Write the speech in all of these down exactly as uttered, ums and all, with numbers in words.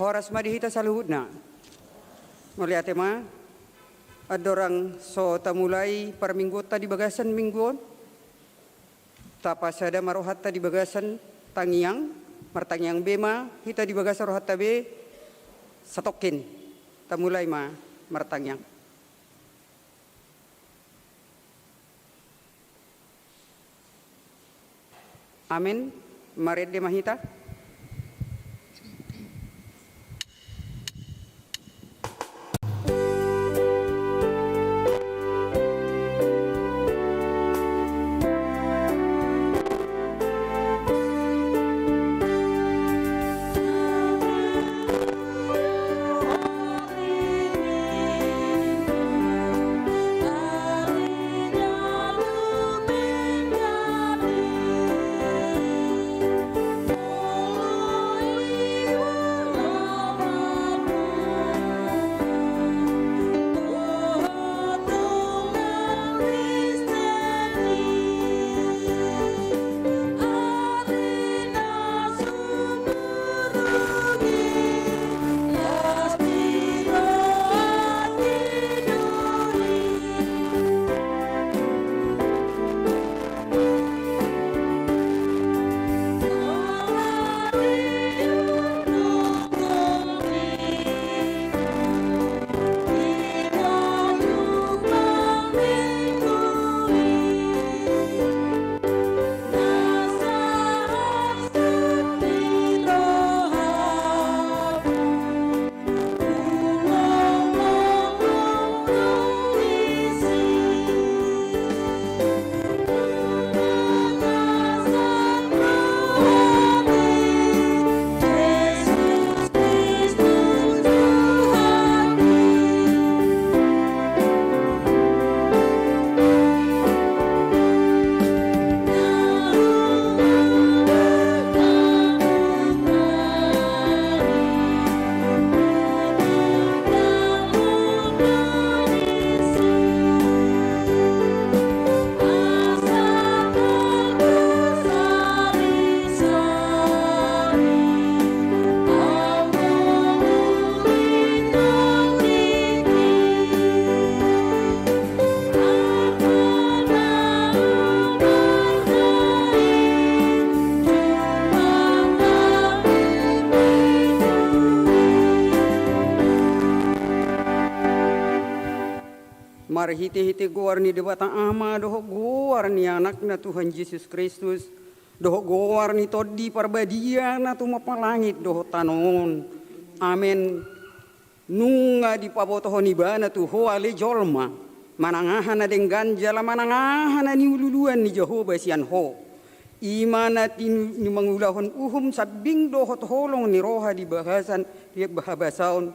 Horas ma di hita saluhutna. Mauliate ma. Andorang so tamulai parmingguonta di bagasan minggu on, tapasada ma rohanta di bagasan tangiang. Martangiang be ma hita di bagasan rohanta be. Satongkin tamulai ma martangiang. Amen. Marende ma hita. Marhitehite goar ni Debata Ama dohot goar ni Anakna Tuhan Jesus Kristus dohot goar ni Tondi Parbadia na tumompa langit dohot tano on. Amen. Nunga dipabotohon Ibana tu ho ale jolma, manang aha na denggan jala manang aha na niuluuluan ni Jahowa sian ho. I ma na tin-, na mangulahon uhum sambing dohot holong ni roha di bahasan, di habasaon,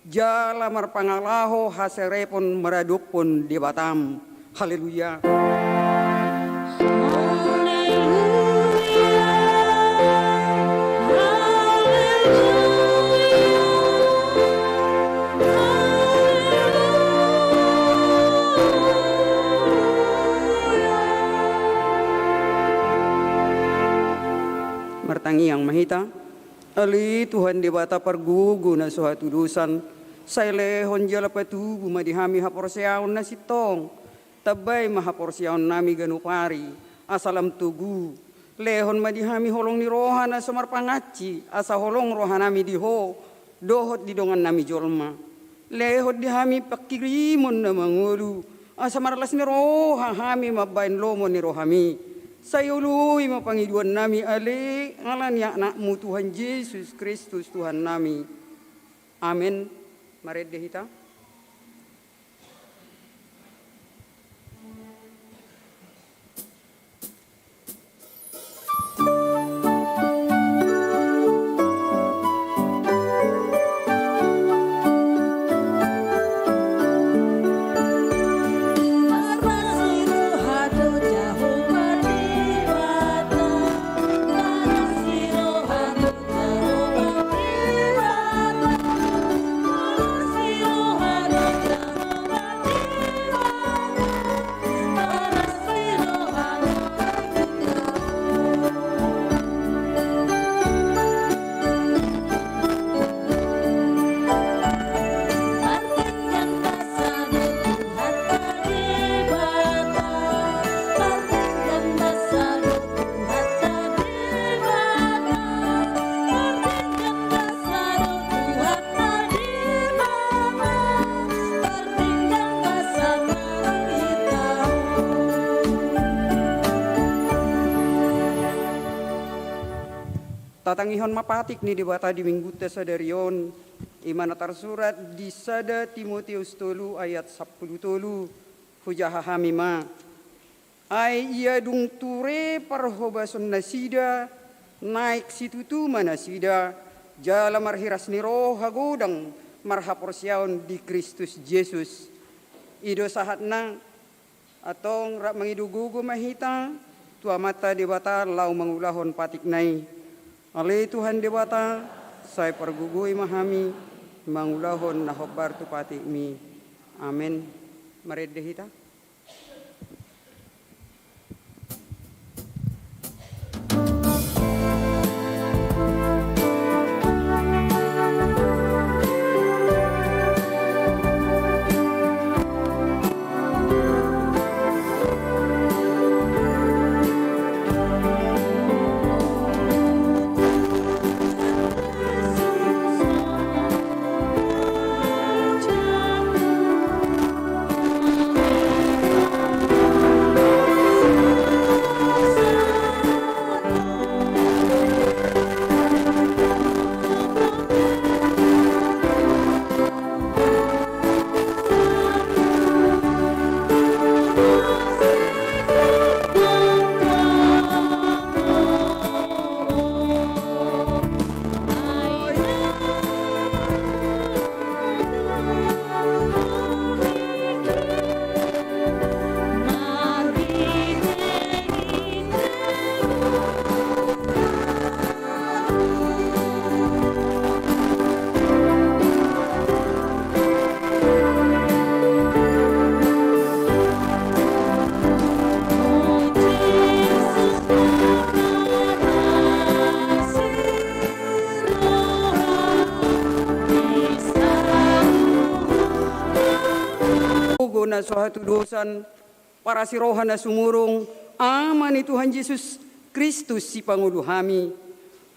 jala marpangalaho haserepon maradophon Debatam. Haleluya. Martangiang ma hita. Ale Tuhan Debata pargogo na so hatudosan, sai lehon jala patubu ma di hami haporseaon na sintong. Tambai ma haporseaonnami ganup ari, asa lam togu. Lehon ma di hami holong ni roha na so marpangansi, asa holong rohanami di ho, dohot di dongannami jolma. Lehon di hami pangkirimon na mangolu, asa marlas ni roha hami mambahen lomo ni rohami. Sai oloi ma pangidoannami ale, ala ni Anakmu Tuhan Jesus Kristus Tuhannami. Amen. Marende hita. Tatangihon ma patik ni Debata di Minggunta sadari on, i ma na tarsurat di sada Timoteus tolu ayat sampulu tolu, hujaha hami ma. Ai ia dung ture parhobason nasida, naeng situtu ma nasida, jala marhiras ni roha godang marhaporseaon di Kristus Jesus. I do sahatna. Antong rap mangido gogo ma hita tu Amanta Debata laho mangulahon patikna i. Ale Tuhan Debata, sai pargogoi ma hami mangulahon na hombar tu patikmi. Amen. Marende hita. Gogo na so hatudosan, parasi roha na sumurung, Ama ni Tuhan Jesus Kristus sipangolu hami.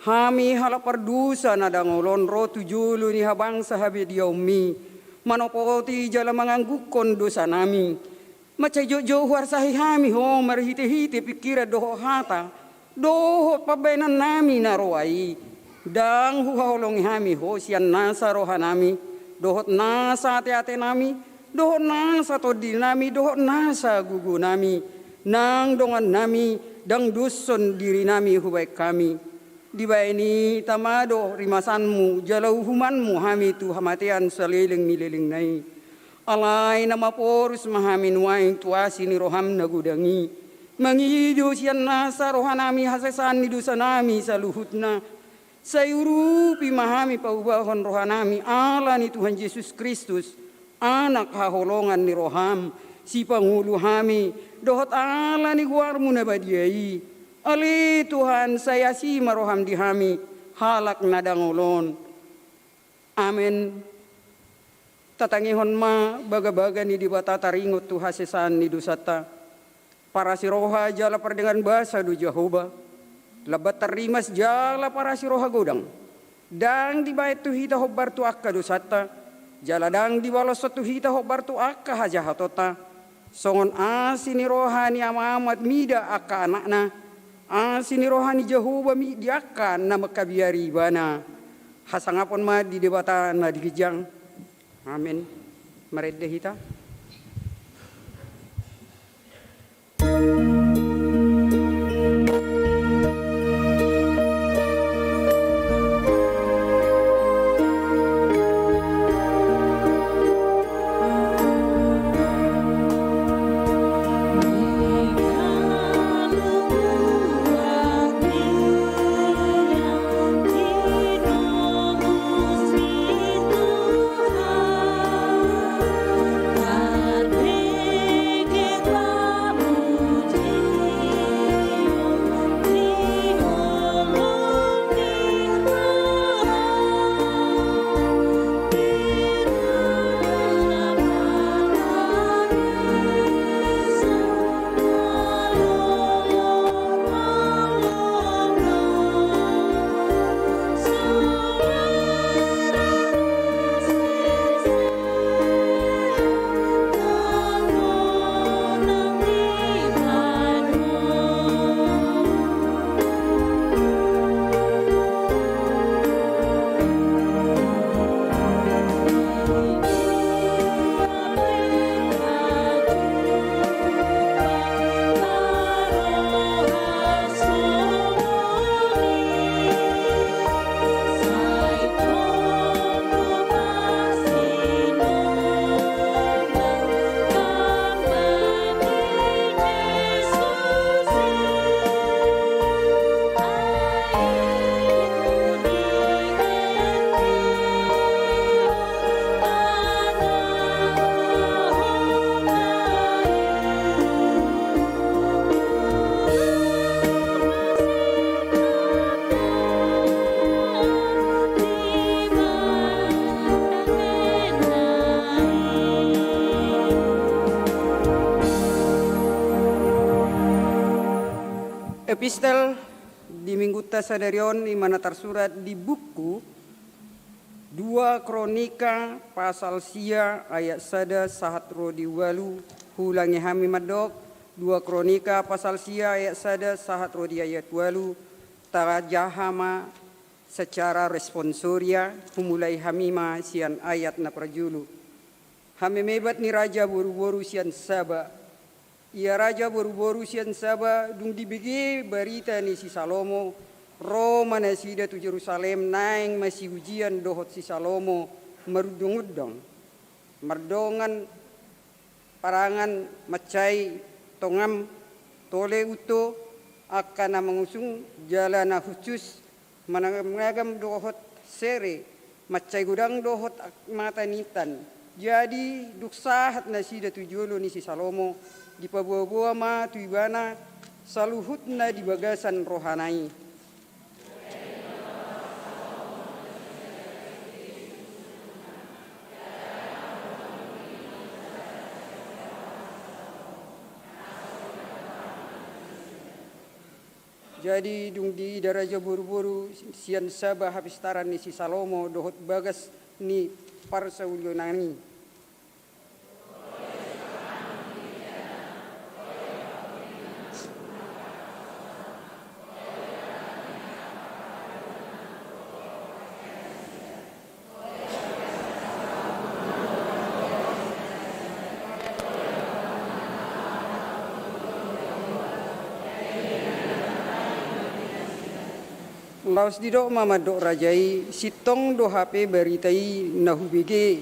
Hami halak pardosa na dangol on ro tu jolo ni habangsa habadiaonmi, manopoti jala mangangguhon dosanami. Mansai jotjot huarsahi hami Ho marhitehite pingkiran dohot hata, dohot pambahenannami na roa i. Ndang huhaholongi hami Ho sian nasa rohanami, dohot nasa ateatenami, dohot nasa tondinami, dohot nasa gogonami, nang dongannami, ndang doshon dirinami hubahen hami. Dibahen i tama do rimasanmu jala uhumanmu hami tu hamatean saleleng ni lelengna i. Alai na maporus ma hami nuaeng tu asi ni roham na godang i, mangido sian nasa rohanami hasesaan ni dosanami saluhutna. Sai urupi ma hami paubahon rohanami ala ni Tuhan Jesus Kristus, Anak haholongan ni roham, sipangolu hami, dohot ala ni goarmu na badia i. Ale Tuhan, sai asi ma roham di hami, halak na dangol on. Amen. Tatangihon ma bagabaga ni Debata taringot tu hasesaan ni dosanta. Parasi roha jala pardenggan basa do Jahowa. Lambat tarrimas jala parasi roha godang. Ndang dibahen tu hita hombar tu angka dosanta, jala ndang dibaloshon tu hita hombar tu angka hajahatonta. Songon asi ni roha ni ama-ama mida angka anakna, asi ni roha ni Jahowa mida angka na mangkabiari ibana. Hasangapon ma di Debata na di ginjang. Amen. Marende hita. Epistel di minggunta sadari on, i ma na tarsurat di buku dua Kronika pasal sia ayat sada sahat ro di ualu. Huulangi hami mandok, dua Kronika pasal sia ayat sada sahat ro di ayat ualu. Tajaha ma secara responsoria, humulai hami ma sian ayat na parjolo. Hamemebat ni raja boruboru sian Saba. Ia raja boruboru sian Saba, dung dibege barita ni si Salomo, ro ma nasida tu Jerusalem. Naeng masiujian dohot si Salomo marundungundung, mardongan parangan mansai tongam, tole unto, angka na mangusung jala na hushus, managamnagam dohot sere, mansai godang dohot mata ni intan. Jadi dung sahat nasida tu jolo ni si Salomo, dipaboaboa ma tu ibana saluhutna di bagasan rohana i. Jadi dung diida raja boruboru sian Saba hapistaran ni si Salomo dohot bagas ni parsaulionanna i. Laos didok ma mandok raja i, sintong do hape barita i na hubege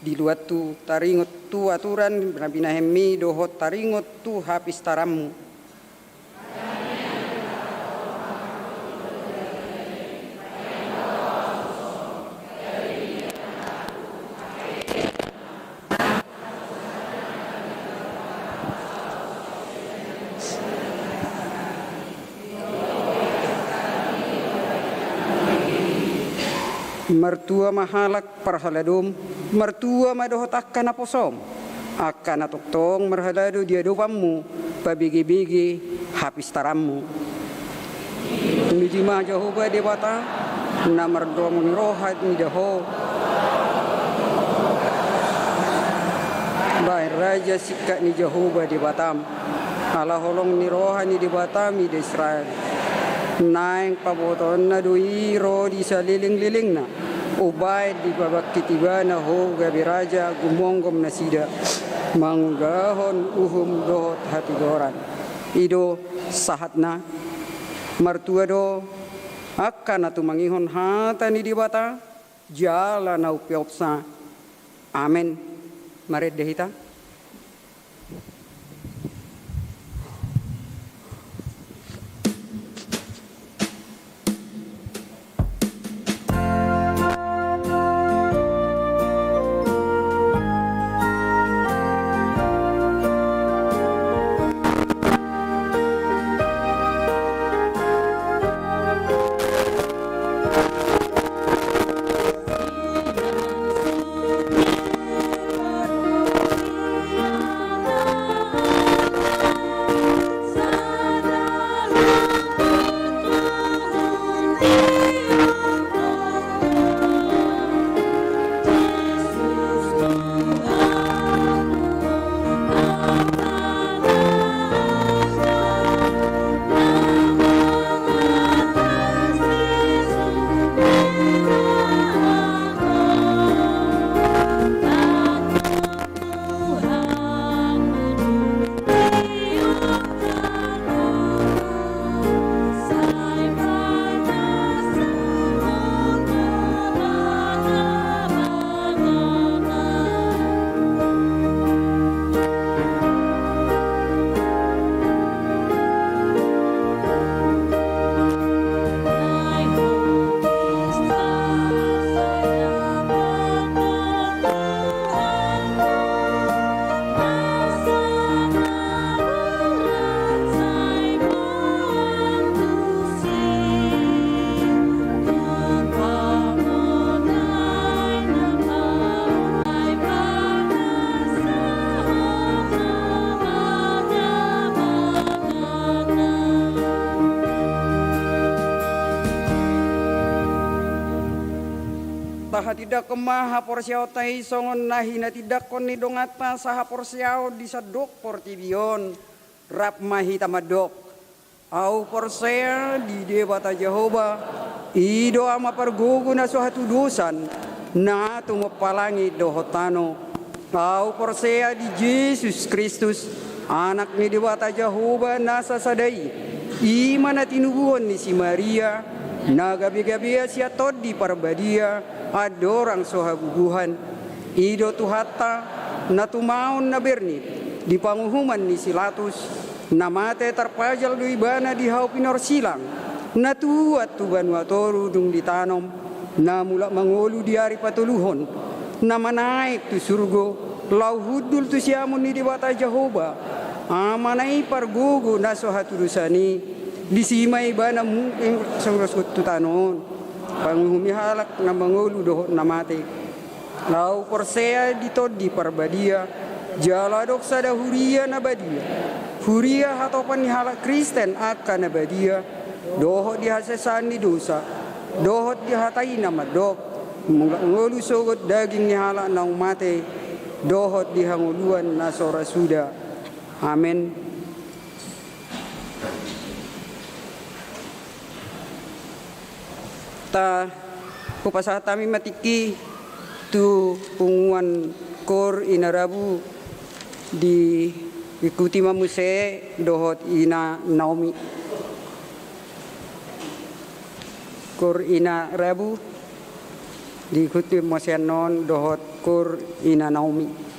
di luathu, taringot tu aturan na binahenmi dohot taringot tu hapistaranmu. Martua ma halak parhaladom, martua ma dohot angka naposom, angka na tongtong marhalado di adopanmu pabegebege hapistaranmu. Puji ma Jahowa Debata, na mardomu ni roha ni da ho. Bahen raja singkat ni Jahowa Debatam, ala holong ni roha ni Debatam ida Israel. Naeng pabotoonna do i ro di salelenglelengna. Umbahen dipabangkit ibana ho gabe raja, gumomgom nasida mangulahon uhum dohot hatigoran. I do sahatna. Martua do angka na tumangihon hata ni Debata jala na umpeopsa. Amen. Marende hita. Tindanghon ma haporseaonta i songon na hinatindangkon ni donganta sahaporseaon di sandok portibi on. Rap ma hita mandok: Ahu porsea di Debata Jahowa, i do Ama pargogo na so hatudosan, na tumompa langit dohot tano. Ahu porsea di Jesus Kristus, Anak ni Debata Jahowa na sasada i, i ma na tinubuhon ni si Maria, na gabegabean sian Tondi Parbadia, andorang so habubuhan. I do Tuhanta, na tumaon na bernit di panguhuman ni si Latus, na mate tarpajal do ibana di hau pinorsilang, na tuat tu banua toru dung ditanom, na mulak mangolu di ari patoluhon, na manaek tu surgo, laho hundul tu siamun ni Debata Jahowa, Amana i pargogo na so hatudosan i, disi ma ibana mungkin songon tu tano on, panguhumi halak na mangolu dohot na mate. Ahu porsea di Tondi Parbadia, jala adong sada huria na badia, huria hatopan ni halak Kristen angka na badia, dohot di hasesaan ni dosa, dohot di hata i na mandok: Mulak ngolu sogot daging ni halak naung mate, dohot di hangoluan na so ra suda. Amen. Ta, hupasahat hami ma tingki tu punguan Koor Ina Rabu, diikuti ma muse dohot Ina Naomi. Koor Ina Rabu, diikuti muse annon dohot Koor Ina Naomi.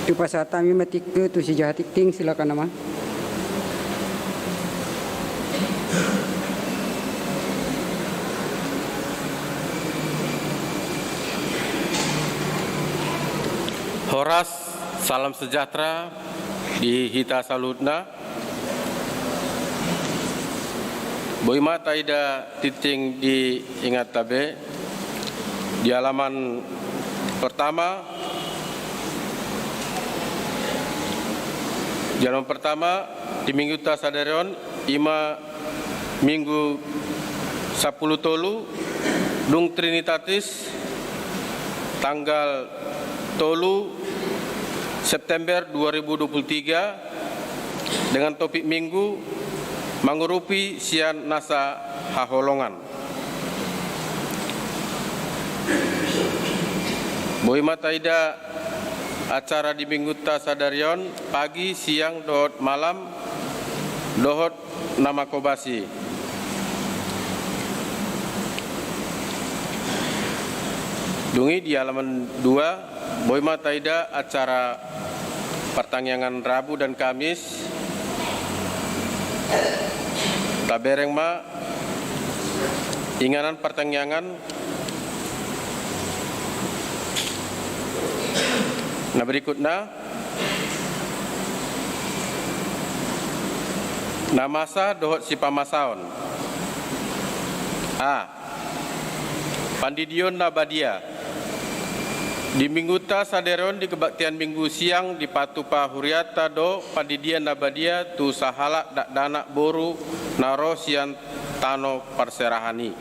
Hupasahat hami ma tingki tu si Jaha Tingting, silakan, Amang. Horas, salam sejahtera di hita saluhutna. Boi ma taida tingting di inganta be, di halaman pertama, di halaman pertama, di mingguta sadari on, ima Minggu sampulu tolu, dung Trinitatis, tanggal tolu September dua ribu dua puluh tiga, dengan topik Minggu, mangurupi sian nasa haholongan. Boi ma taida acara di mingguta sadari on, pagi, siang, dohot malam, dohot na manghobasi. Dung i di halaman dua, boi ma taida acara partangiangan Rabu dan Kamis. Tabereng ma Inganan partangiangan na berikutna, na masa dohot sipamasaon. A. Pandidion na badia. Di minggunta sadari on di kebaktian minggu siang dipatupa hurianta do pandidion na badia tu sahalak dakdanak boru na ro sian tano parserahan i.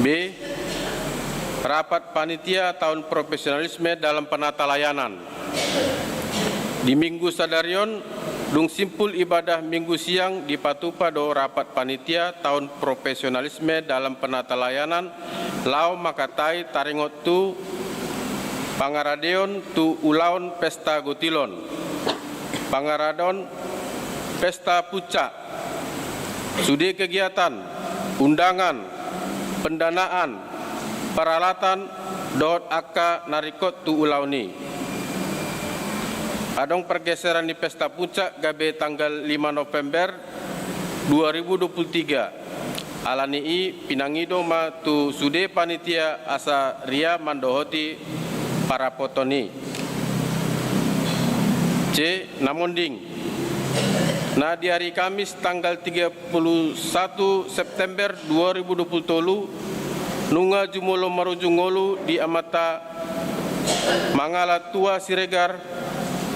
B. Rapat panitia taon profesionalisme dalam penatalayanan. Di minggu sadari on, dung simpul ibadah minggu siang dipatupa do rapat panitia taon profesionalisme dalam penatalayanan laho mangkatai taringot tu pangaradeon tu ulaon pesta gotilon, pangaradeon pesta puncak, sude kegiatan, undangan, pendanaan, peralatan, dohot angka na ringkot tu ulaon i. Adong pergeseran ni pesta puncak gabe tanggal lima November dua ribu dua puluh tiga. Alani i pinangido ma tu sude panitia asa ria mandohoti parapoton i. C. Na monding. Na di ari Kamis tanggal tiga puluh satu September dua ribu dua puluh tolu, nunga jumolo marujung ngolu di amanta Mangala Tua Siregar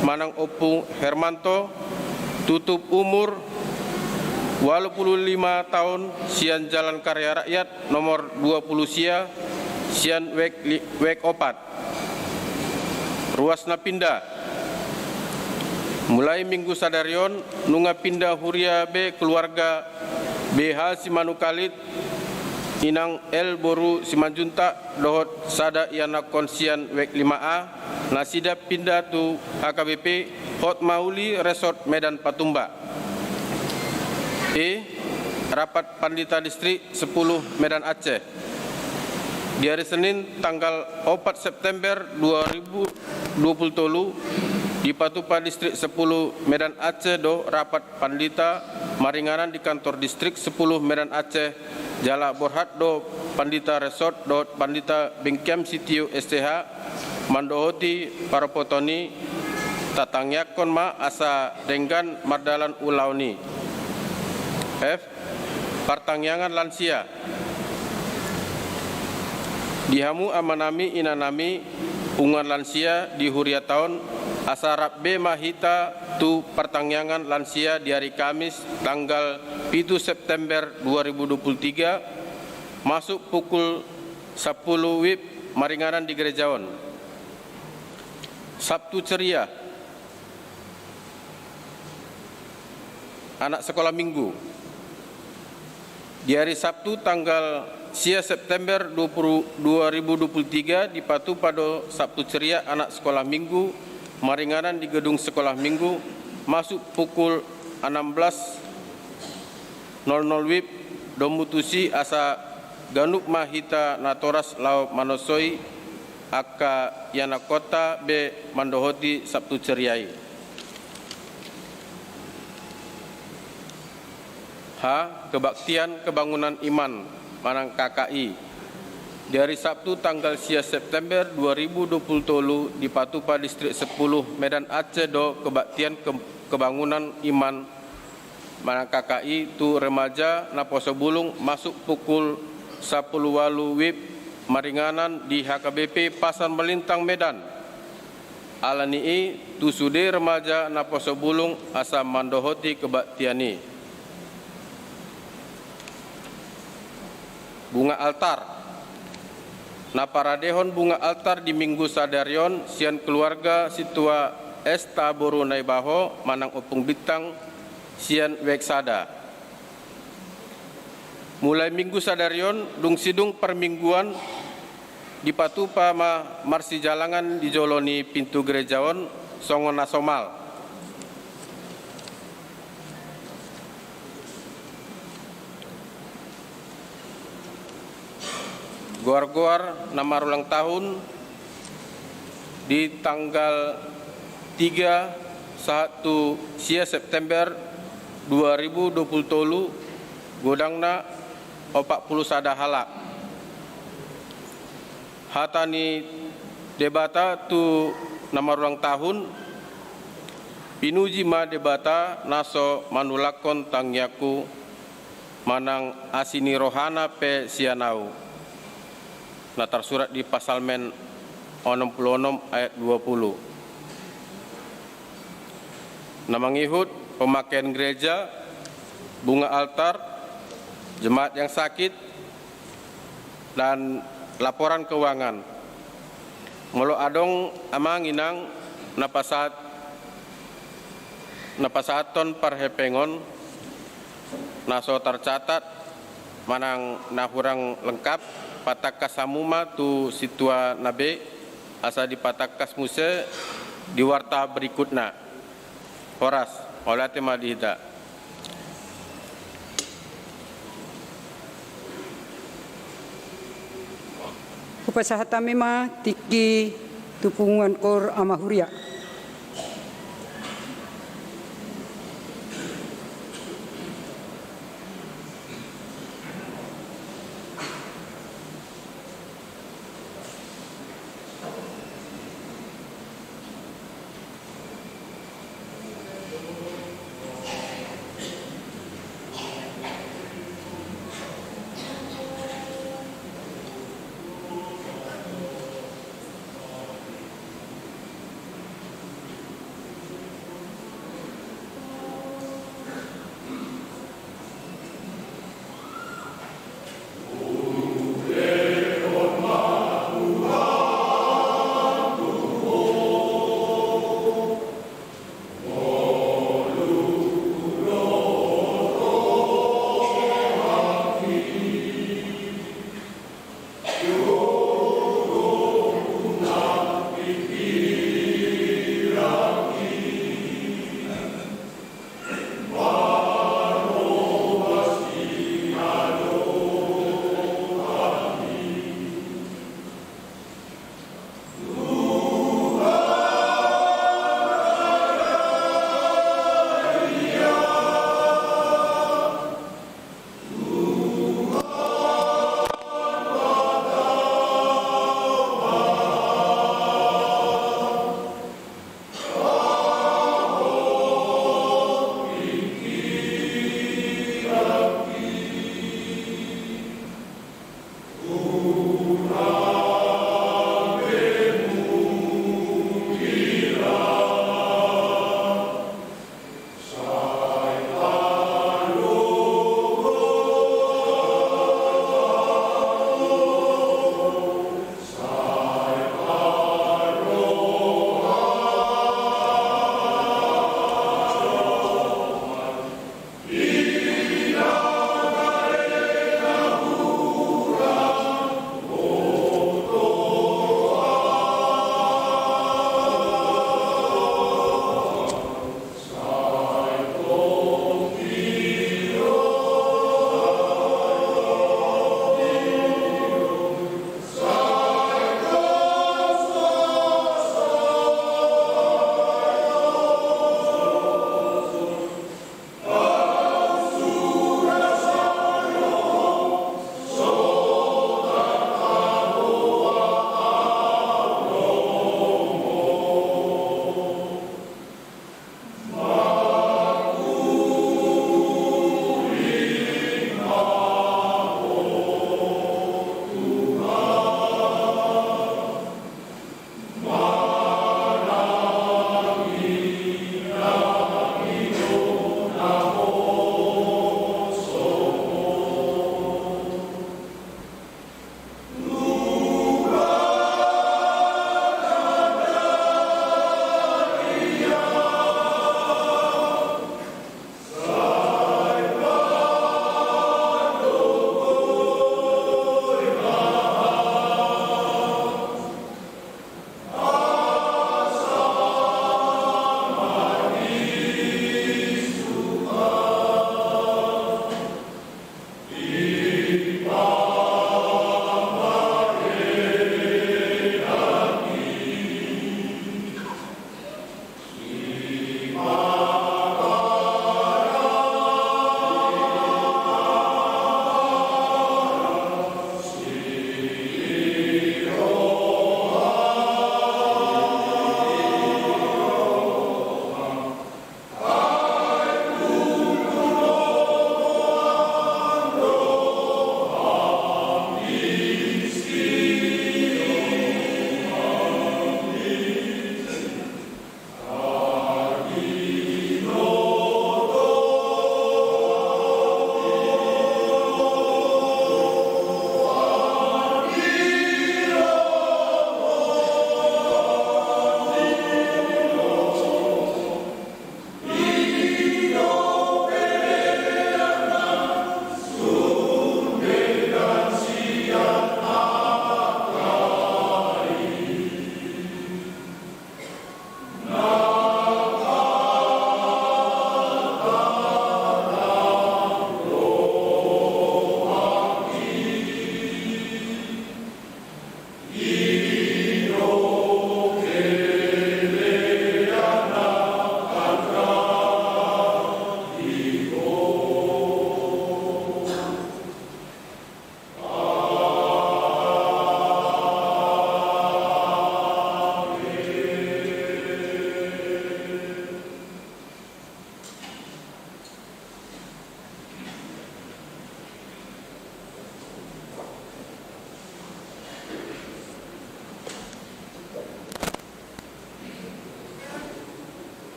manang Ompung Hermanto, tutup umur ualu pulu lima taon, sian Jalan Karya Rakyat nomor dua pulu sia, sian wek li-, wek opat. Ruas na pinda. Mulai minggu sadari on, nunga pinda huria be keluarga B H Simanungkalit, Inang L boru Simanjuntak, dohot sada ianakhon sian wek lima A, nasida pinda tu H K B P Hotmauli Resort Medan Patumbak. E. Rapat Pandita Distrik sepuluh Medan Aceh. Di ari Senin tanggal opat September dua ribu dua puluh tolu, dipatupa Distrik sepuluh Medan Aceh do rapat pandita maringanan di kantor Distrik sepuluh Medan Aceh, jala borhat do Pandita Resort dohot Pandita Bengkiam Sitio S Ch, mandohoti parapoton i. Tatangiangkon ma asa denggan mardalan ulaon i. F. Partangiangan lansia. Di hamu amanami, inanami, punguan lansia di hurianta on, asa rap be ma hita tu partangiangan lansia di ari Kamis tanggal pitu September dua ribu dua puluh tiga, masuk pukul sampulu wib maringanan di gereja on. Sabtu ceria. Anak sekolah minggu. Di ari Sabtu tanggal sia September dua puluh, dua ribu dua puluh tiga, dipatupa do Sabtu ceria anak sekolah minggu maringanan di gedung sekolah minggu, masuk pukul enam belas nol nol wib, domu tusi asa ganup ma hita natoras laho manonsoi angka ianakhonta be mandohoti Sabtu ceria i. H. Kebaktian kebangunan iman manang K K I. Di ari Sabtu tanggal sia September dua ribu dua puluh tolu, dipatupa Distrik sepuluh Medan Aceh do kebaktian ke-, kebangunan iman manang K K I tu remaja naposo bulung, masuk pukul sampulu ualu wib maringanan di H K B P Pasar Melintang Medan. Alani i, tu sude remaja naposo bulung asa mandohoti kebaktian i. Bunga altar. Na paradehon bunga altar di minggu sadari on sian keluarga Sintua Esta boru Naibaho manang Ompung Bintang sian wek sada. Mulai minggu sadari on, dung sidung parmingguan, dipatupa ma marsijalangan di jolo ni pintu gereja on songon na somal. Goar-goar na marulang tahun di tanggal tiga sahat tu sia September dua ribu dua puluh tolu, godangna opat pulu sada halak. Hata ni Debata tu na marulang tahun: Pinuji ma Debata na so manulakhon tangiangku, manang asi ni rohana pe sian ahu. Na tarsurat di Psalmen onom pulu onom ayat dua pulu. Na mangihut: pemakaian gereja, bunga altar, jemaat yang sakit, dan laporan keuangan. Molo adong amang inang na pasahat, na pasahathon parhepengon na so tarcatat manang na hurang lengkap, patangkas hamu ma tu sintua na be asa dipatangkas muse di warta berikutna. Horas, mauliate ma di hita. Hupasahat hami ma tingki tu punguan koor ama huria.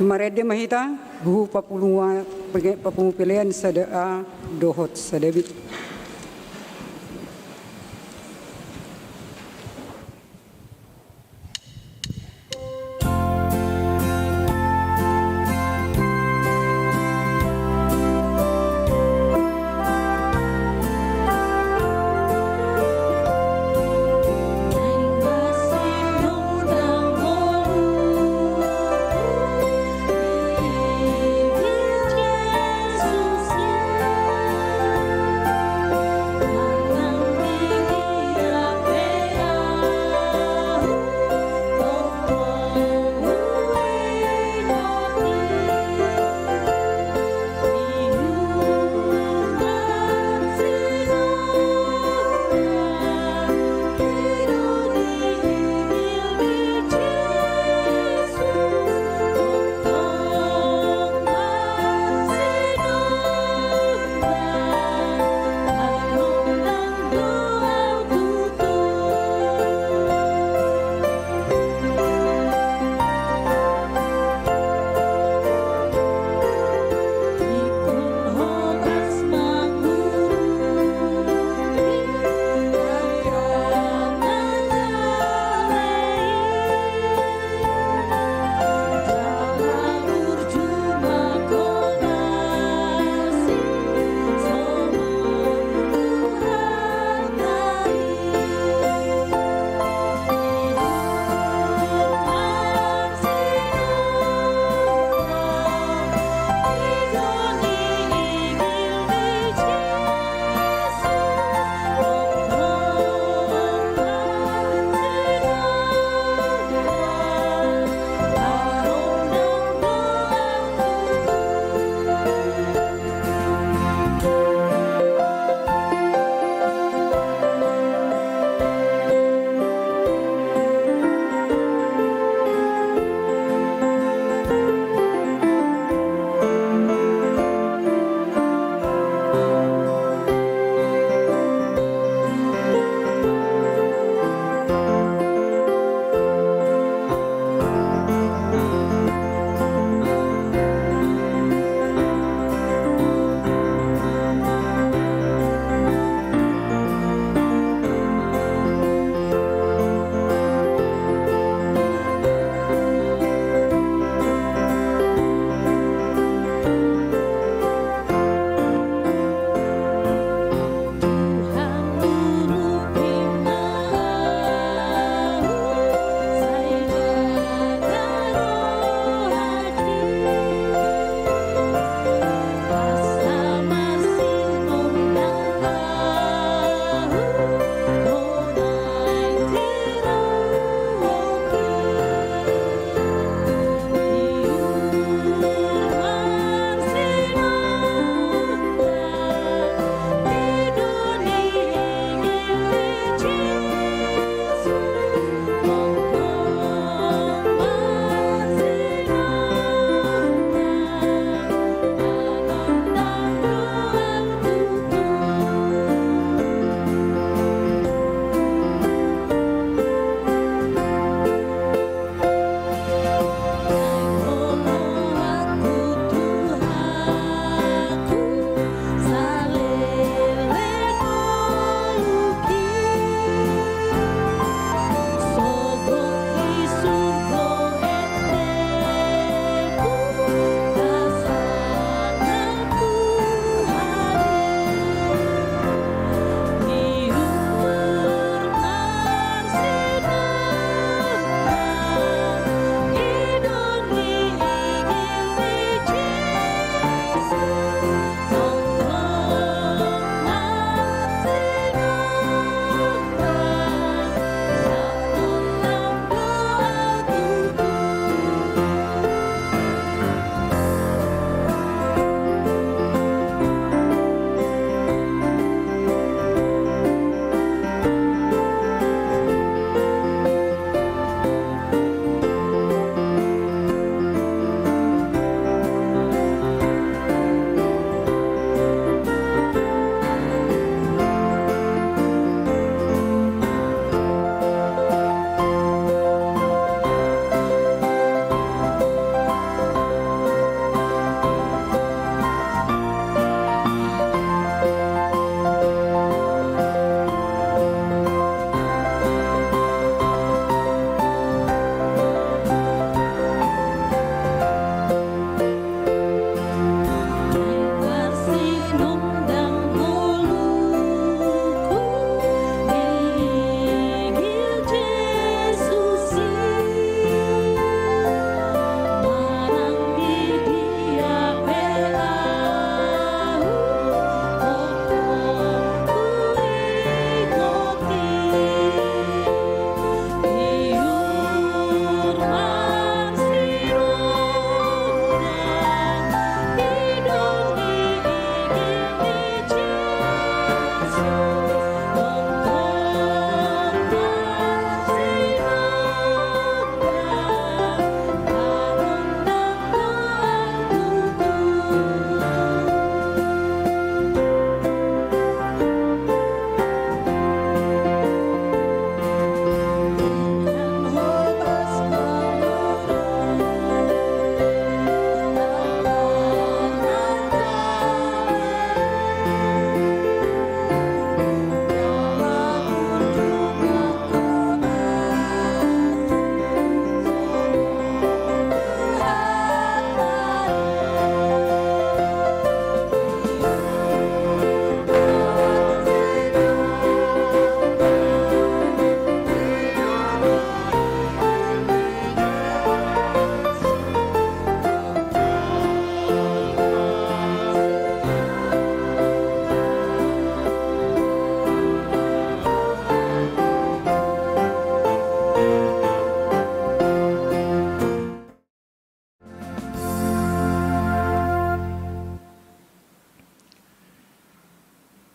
Marende ma hita, huhut papungu, papungu pelean sada A dohot sada B.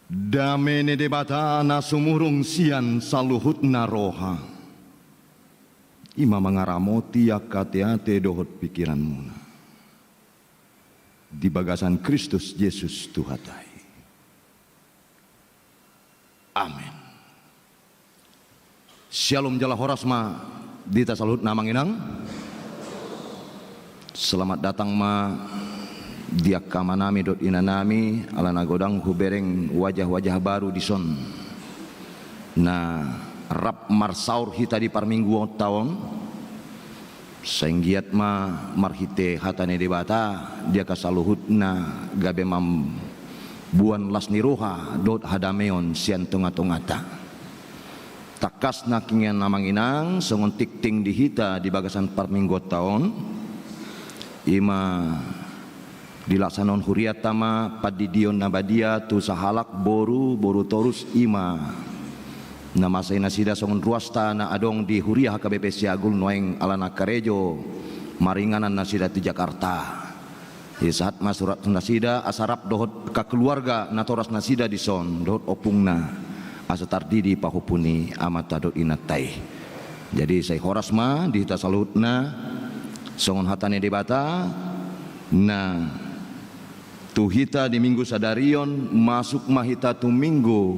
Dame ni Debata na sumurung sian saluhutna roha, i ma mangaramoti angka ateate dohot pingkiranmuna di bagasan Kristus Jesus Tuhanta i. Amen. Syalom jala horas ma di hita saluhutna, Amang Inang. Selamat datang ma di angka amanami dohot inanami, ala na godang hubereng wajah-wajah baru dison na rap marsaor hita di parmingguonta on. Sai anggiat ma marhite hata ni Debata di angka saluhutna gabe mamboan las ni roha dohot hadameon sian tonga-tonganta. Tangkas nangkin, Amang Inang, songon tingting di hita di bagasan parmingguonta on, i ma dilaksanahon hurianta ma pandidion na badia tu sahalak boru, boru torus, i ma na mansai nasida songon ruasta na adong di huria H K B P Siagul, nuaeng ala na karejo maringanan nasida tu Jakarta. Jadi sahat ma surat tu nasida asa rap dohot angka keluarga natoras nasida dison dohot ompungna, asa tardidi pahompu ni amanta dohot inanta i. Jadi sai horas ma di hita saluhutna, songon hata ni Debata na tu hita di Minggu sadarion, masuk ma hita tu Minggu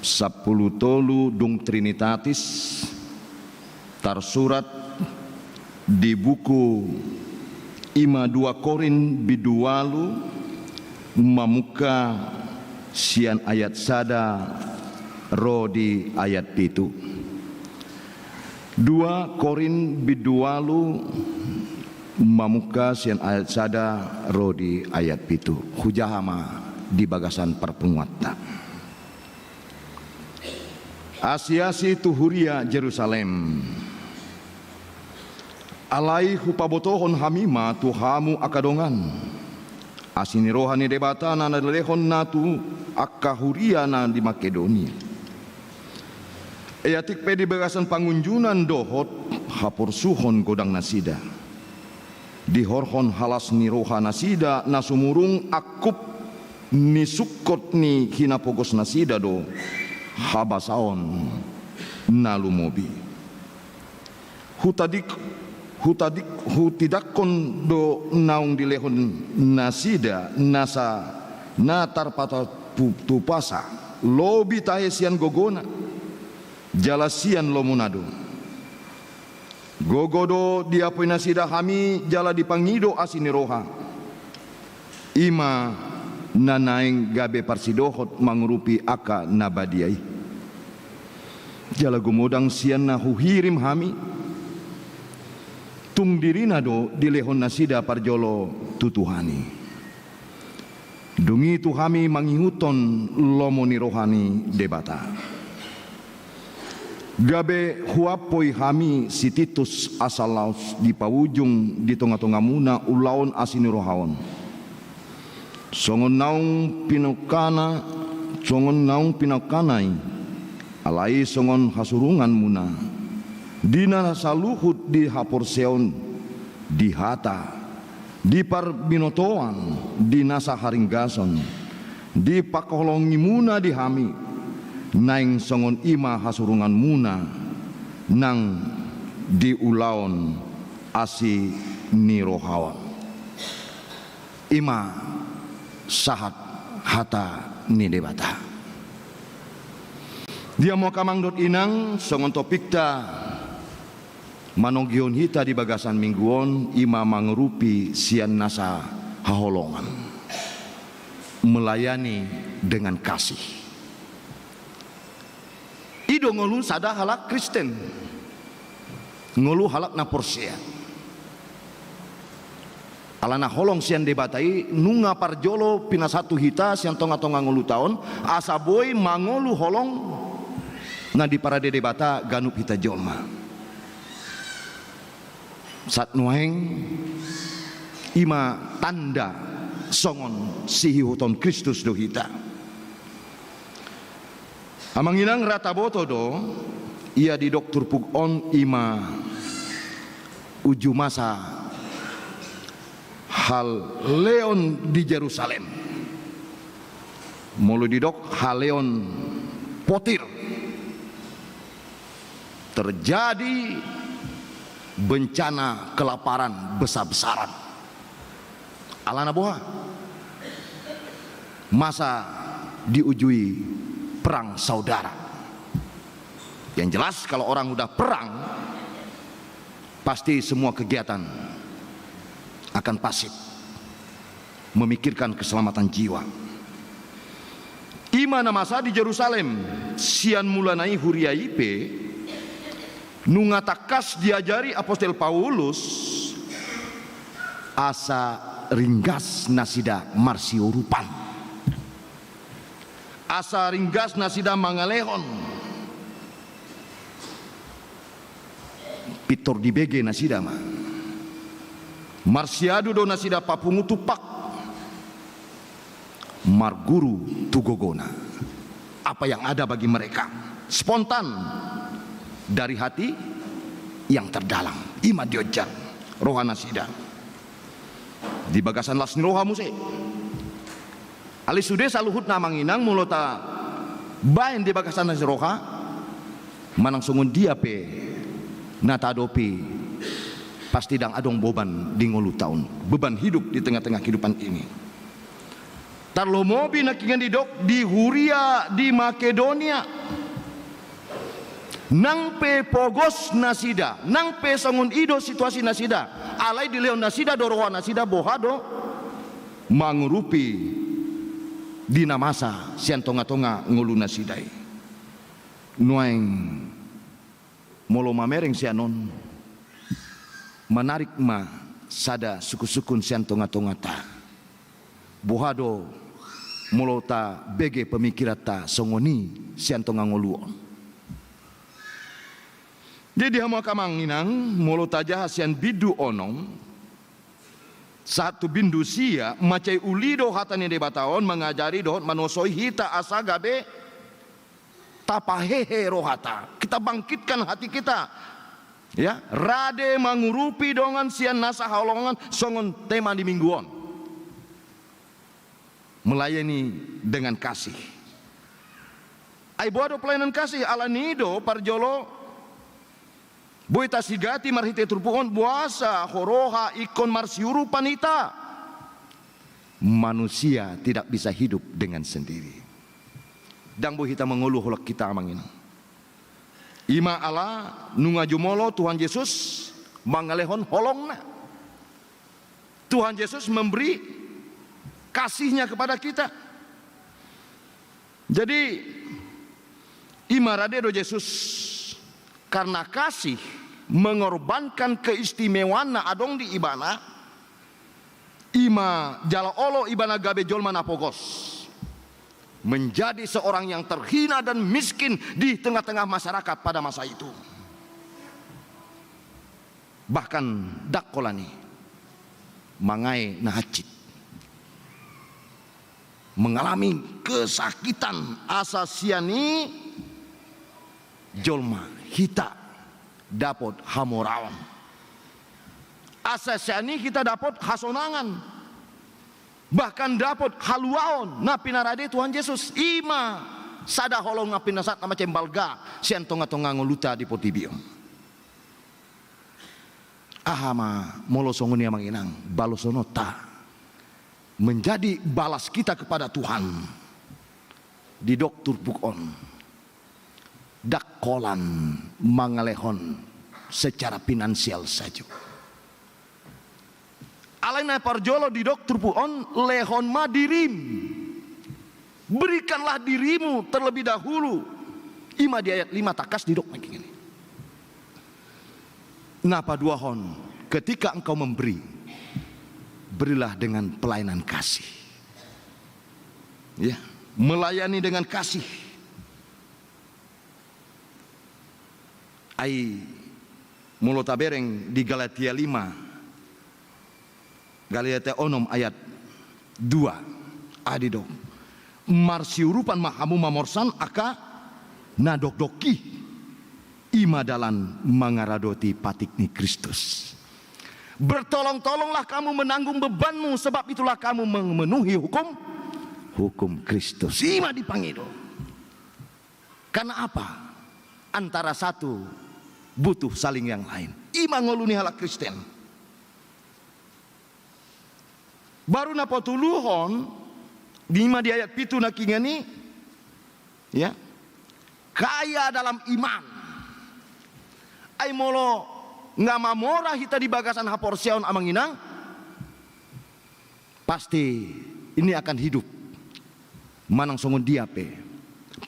sampulu tolu dung Trinitatis, tarsurat di buku i ma dua Korint bindu ualu, mamungka sian ayat sada ro di ayat pitu. Dua Korint bindu ualu, mamungka sian ayat sada ro di ayat pitu. Hujaha ma di bagasan parpunguanta. Asi-asi tu huria Jerusalem. Alai hupabotohon hami ma tu hamu angka dongan, asi ni roha ni Debata na nilehonna tu angka huria na di Makedonia. Ia atik pe di bagasan pangunjunan dohot haporsuhon godang nasida, dihorhon halas ni roha nasida na sumurung angkup ni sungkot ni hinapogos nasida do habasaon na lumobi. Hutadik, hutadik, hutidakkon do naung dilehon nasida nasa na tarpatupasa, lobi tahe sian gogona jala sian lomona do. Gogo do diapoi nasida hami jala dipangido asi ni roha, i ma na naeng gabe parsidohot mangurupi angka na badia i. Jala gumodang sian na huhirim hami, tung dirina do dilehon nasida parjolo tu Tuhan i. Dung i tu hami mangihuthon lomo ni roha ni Debata. Gabe huampoi hami si Titus asa laos dipaujung di tonga-tongamuna ulaon asi ni roha on. Songon naung pinaungkana, songon naung pinaungkana i, alai songon hasurunganmuna, di na saluhut di haporseaon, di hata, di parbinotoan, di nasa haringgason, di pangholongimuna di hami, naeng songon i ma hasurunganmuna nang di ulaon asi ni roha on. I ma sahat hata ni Debata. Dia ma, Amang dohot Inang, songon topikta manogihon hita di bagasan minggu on, i ma mangurupi sian nasa haholongan. Melayani dengan kasih. I do ngolu sada halak Kristen. Ngolu halak na porsea. Alana holong sian Debata i nunga parjolo pinasahat tu hita sian tonga-tonga ngoluta on, asa boi mangolu holong na diparade Debata ganup hita jolma. Sahat nuaeng i ma tanda songon sihihuton Kristus do hita. Amang Inang, ra taboto do, ia didok turpuk on i ma uju masa haleon di Jerusalem. Molo didok haleon potir, terjadi bencana kelaparan besar-besaran. Alana boha? Masa diujui perang saudara. Yang jelas, kalau orang udah perang, pasti semua kegiatan akan pasif, memikirkan keselamatan jiwa. I ma na masa di Jerusalem, sian mulana i huria i pe, nunga tangkas diajari apostel Paulus, asa ringgas nasida marsiurupan. Asa ringgas nasida mangalehon. Pintor dibege nasida ma. Marsiadu do nasida papungu tumpak. Marguru tu gogona. Apa yang ada bagi mereka. Spontan. Dari hati yang terdalam. I ma dionjang roha nasida. Di bagasan las ni roha muse. Alai sude saluhutna amang inang, molo tabaen di bagasan las ni roha, manang songon dia pe na taadopi, pasti ndang adong beban di ngolunta on. Beban hidup di tengah-tengah kehidupan ini. Tarlumobi nangkiningan didok di huria di Makedonia. Nang pe pogos nasida, nang pe songon i do situasi nasida, alai dilehon nasida do roha nasida boha do mangurupi di na masa sian tonga-tonga ngolu nasida i. Nuaeng molo mamereng sian on, manarik ma sada sungkun-sungkun sian tonga-tonganta. Boha do molo tabege pemikiranta songon i sian tonga ngolu on. Jadi hamu angka amang inang, molo tajaha sian bindu onom, sahat tu bindu sia, mansai uli do hata ni Debata on mangajari dohot manosoi hita asa gabe tapahehe rohanta, kita bangkitkan hati kita. Ya, rade mangurupi dongan sian nasa haholongan songon tema ni minggu on. Melayani dengan kasih. Ai boha do pelayanan kasih? Alani i do parjolo boi tasigati marhite turpuk on, boasa ho roha ingkon marsiurupan hita. Manusia tidak bisa hidup dengan sendiri. Ndang boi hita mangolu holan hita amang inang. I ma ala nunga jumolo Tuhan Jesus mangalehon holongna. Tuhan Jesus memberi kasihnya kepada kita. Jadi, i ma rade do Jesus karena kasih mengorbankan keistimewaanna adong di ibana, i ma jala olo ibana gabe jolma na pogos. Menjadi seorang yang terhina dan miskin di tengah-tengah masyarakat pada masa itu. Bahkan ndang holan i, mangae na hansit. Mengalami kesakitan, asa sian i jolma hita dapot hamoraon. Asa sian i hita dapot hasonangan. Bahkan dapot haluaon na pinarade Tuhan Jesus. I ma sada holong na pinasahat na mansai balga sian tonga-tonga ngolunta di portibi on. Aha ma molo songon i amang inang, balosononta menjadi balas kita kepada Tuhan? Didok turpuk on, ndang holan mangalehon secara finansial sajo. Alai na parjolo didok turpuk on, lehon ma dirim. Berikanlah dirimu terlebih dahulu. I ma di ayat lima tangkas didok nangkiningan i. Na paduahon, ketika engkau memberi, berilah dengan pelayanan kasih. Ya, melayani dengan kasih. Ai molo tabereng di Galatia lima, Galatia onom ayat dua, aha didok? Marsiurupan ma hamu mamorsan angka na dokdok i, i ma dalan mangaradoti patik ni Kristus. Bertolong-tolonglah kamu menanggung bebanmu, sebab itulah kamu memenuhi hukum hukum Kristus. I ma dipangido. Karena apa? Antara satu butuh saling yang lain. I ma ngolu ni halak Kristen. Baru na patoluhon, i ma di ayat pitu nangkiningan i, ya. Kaya dalam iman. Ai molo nga mamora hita di bagasan haporseaon, amang inang, pasti ini akan hidup. Manang songon dia pe.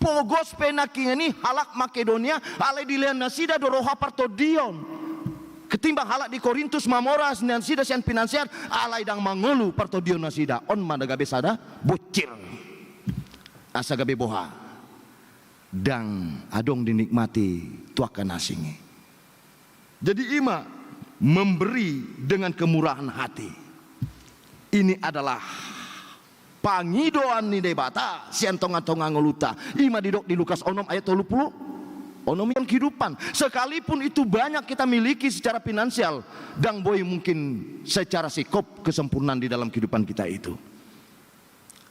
Pogos pe nangkiningan i halak Makedonia, alai dilehon nasida do roha partondion. Ketimbang halak di Korintus mamora nasida sian finansial, alai ndang mangolu partondion nasida. On ma na gabe sada bonsir. Asa gabe boha? Ndang adong dinikmati tu angka na asing i. Jadi i ma memberi dengan kemurahan hati. Ini adalah pangidoan ni Debata sian tonga-tonga ngolunta. I ma didok di Lukas onom ayat tolu pulu onom, ian kehidupan. Sekalipun itu banyak kita miliki secara finansial, ndang boi mungkin secara sikop kesempurnaan di dalam kehidupan kita itu.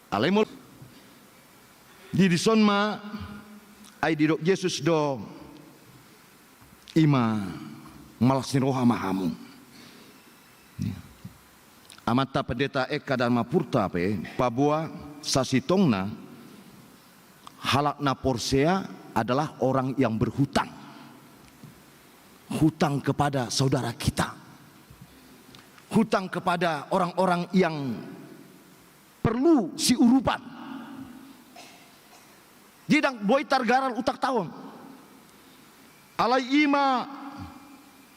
Alai molo di dison ma, ai didok Jesus do, i ma malas ni roha ma hamu. Amanta Pendeta Eka Darmapurta pe paboa sasintongna halak na porsea adalah orang yang berhutang. Hutang kepada saudara kita. Hutang kepada orang-orang yang perlu siurupan. Jadi ndang boi targaral utangta on. Alai i ma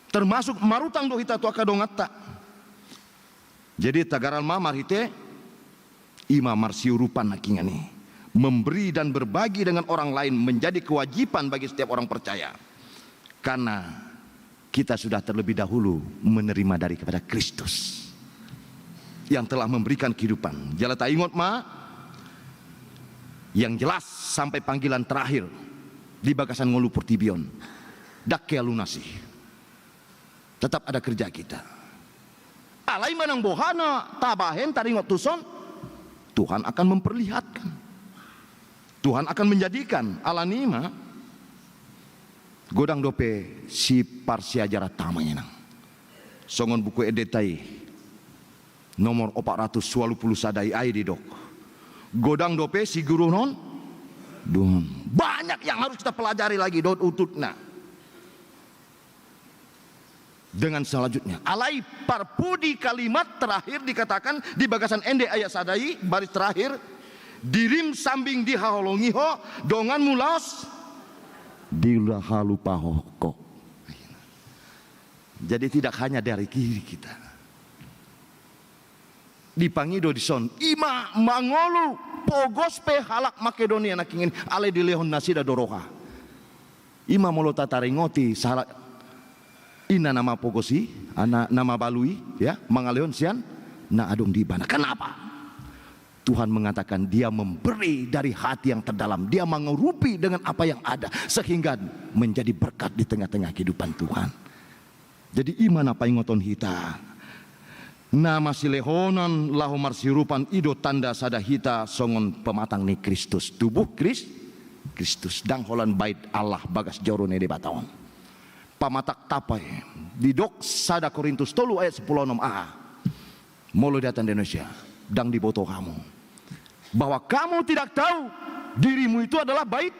termasuk marutang do hita tu angka donganta. Jadi tagaral ma marhite i ma marsiurupan nangkiningan i. Memberi dan berbagi dengan orang lain menjadi kewajiban bagi setiap orang percaya. Karena kita sudah terlebih dahulu menerima daripada Kristus yang telah memberikan kehidupan. Jala taingot ma, yang jelas sampai panggilan terakhir di bagasan ngolu portibi on, ndang hea lunasi. Tetap ada kerja kita. Alai manang boha na tabahen taringot tuson, Tuhan akan memperlihatkan. Tuhan akan menjadikan. Alani i ma, godang dope siparsiajaranta, amang inang. Songon Buku Endenta i nomor opat ratus walu pulu sada i, ai didok, godang dope siguruhon. Dung, banyak yang harus kita pelajari lagi dohot ututna. Dengan selanjutnya, alai parpudi kalimat terakhir dikatakan di bagasan ende ayat sada i, baris terakhir, dirim sambing dihaholongi ho, donganmu laos dihalumpang ho. Jadi tidak hanya dari diri kita. Dipangido dison, i ma mangolu, pogos pe halak Makedonia nangkiningan i, alai dilehon nasida do roha. I ma molo tataringoti sahalak ina na mapogos i, ana na mabalu i, ya, mangalehon sian na adong di ibana. Kenapa? Tuhan mengatakan dia memberi dari hati yang terdalam, dia mengurupi dengan apa yang ada, sehingga menjadi berkat di tengah-tengah kehidupan Tuhan. Jadi i ma na paingoton hita. Na masilehonan laho marsiurupan i do tanda sada hita songon pematang ni Kristus. Tubuh Kris-, Kristus. Ndang holan bait Allah bagas joro ni Debata on. Pamatang tapa i. Didok sada Korintus tolu ayat sampulu onom, aha? Molo di hata Indonesia, ndang diboto hamu bahwa kamu tidak tahu dirimu itu adalah bait,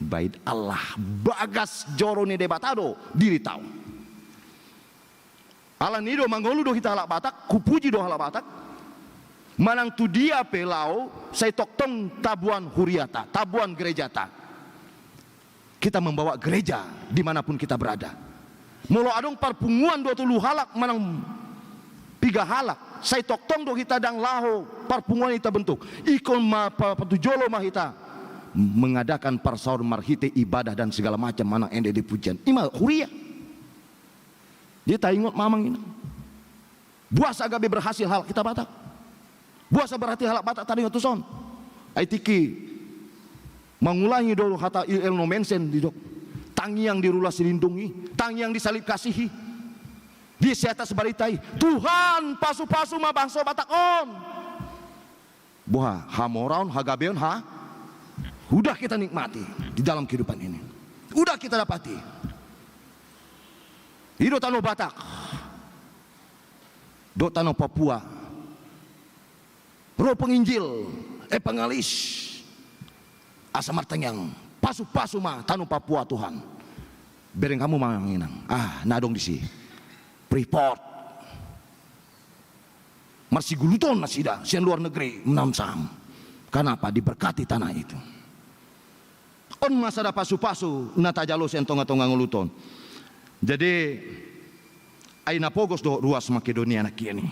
bait Allah, bagas joro ni Debata do dirita on. Alani i do mangolu do hita halak Batak, hupuji do halak Batak. Manang tu dia pe laho, sai tongtong taboan huriata, taboan gerejata. Kita membawa gereja dimanapun kita berada. Molo adong parpunguan dua tolu halak manang piga halak, sai tongtong do hita ndang laho parpunguan i tabentuk. Ingkon ma pa-, patujolo ma hita mengadakan parsaoran marhite ibadah dan segala macam manang ende di pujian. I ma huria. Jadi taingot ma, amang inang. Boasa gabe berhasil halak hita Batak? Boasa berhasil halak Batak taringot tuson? Ai tingki mangulangi do hata Elno Mensen didok, tangiang di rulas lindung i, tangiang di salib kasih i, di seatas barita i. Tuhan, pasupasu ma bangso Batak on. Boha, hamoraon, hagabeon, ha? Udah kita nikmati di dalam kehidupan ini. Udah kita dapati. I do tano Batak. Dohot tano Papua. Ro penginjil, evangelis. Asa martangiang, pasu-pasu ma tano Papua, Tuhan. Bereng hamu ma, Amang Inang. Ah, na adong disi. Freeport. Marsiguluton nasida sian luar negeri menanam saham. Kenapa? Diberkati tanah itu. On ma sada pasu-pasu na tajalo sian tonga-tonga ngoluta on. Jadi, ai na pogos dohot ruas Makedonia nangkin i.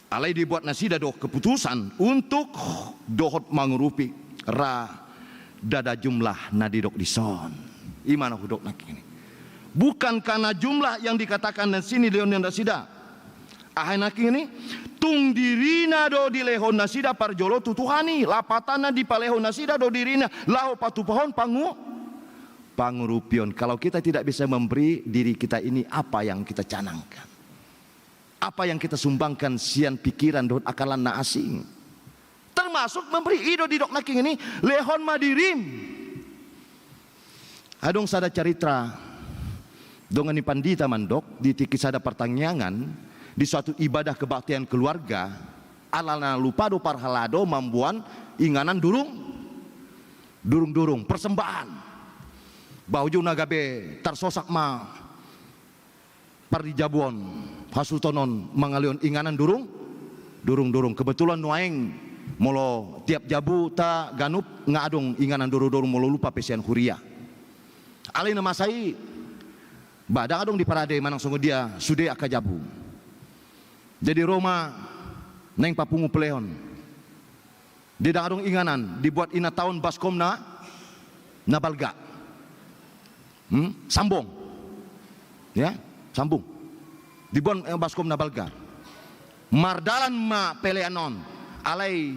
Alai dibuat nasida do keputusan untuk dohot mangurupi, ra ndada jumlah na didok dison. I ma na hudok nangkin i. Bukan karena jumlah yang dikatakan nangkin i dilehon nasida. Aha nangkin i? Tung dirina do dilehon nasida parjolo tu Tuhan i, lapatanna dipalehon nasida do dirina laho patupahon pangu-, pangurupion. Kalau kita tidak bisa memberi diri kita ini, apa yang kita canangkan? Apa yang kita sumbangkan sian pikiran dohot akalan na asing? Termasuk memberi, i do didok nangkin i, lehon ma dirim. Adong sada carita dongan ni pandita mandok, di tingki sada partangiangan, di suatu ibadah kebaktian keluarga, ala na lupa do parhalado mamboan inganan durung, durung-durung, persembahan. Ba ujungna gabe tarsosak ma parjabuon, hasuhuton on mangalehon inganan durung, durung-durung. Kebetulan nuaeng molo tiap jabu ta ganup nga adong inganan durung-durung molo lupa pe sian huria. Alai na masa i, ba ndang adong diparade manang songon dia sude angka jabu. Jadi ro ma naeng papungu pelehon. Dia ndang adong inganan, dibuat i na taon baskom na, na balga. Hmm? Sambong. Ya, sambung. Dibuat, eh, baskom na balga. Mardalan ma pelean on. Alai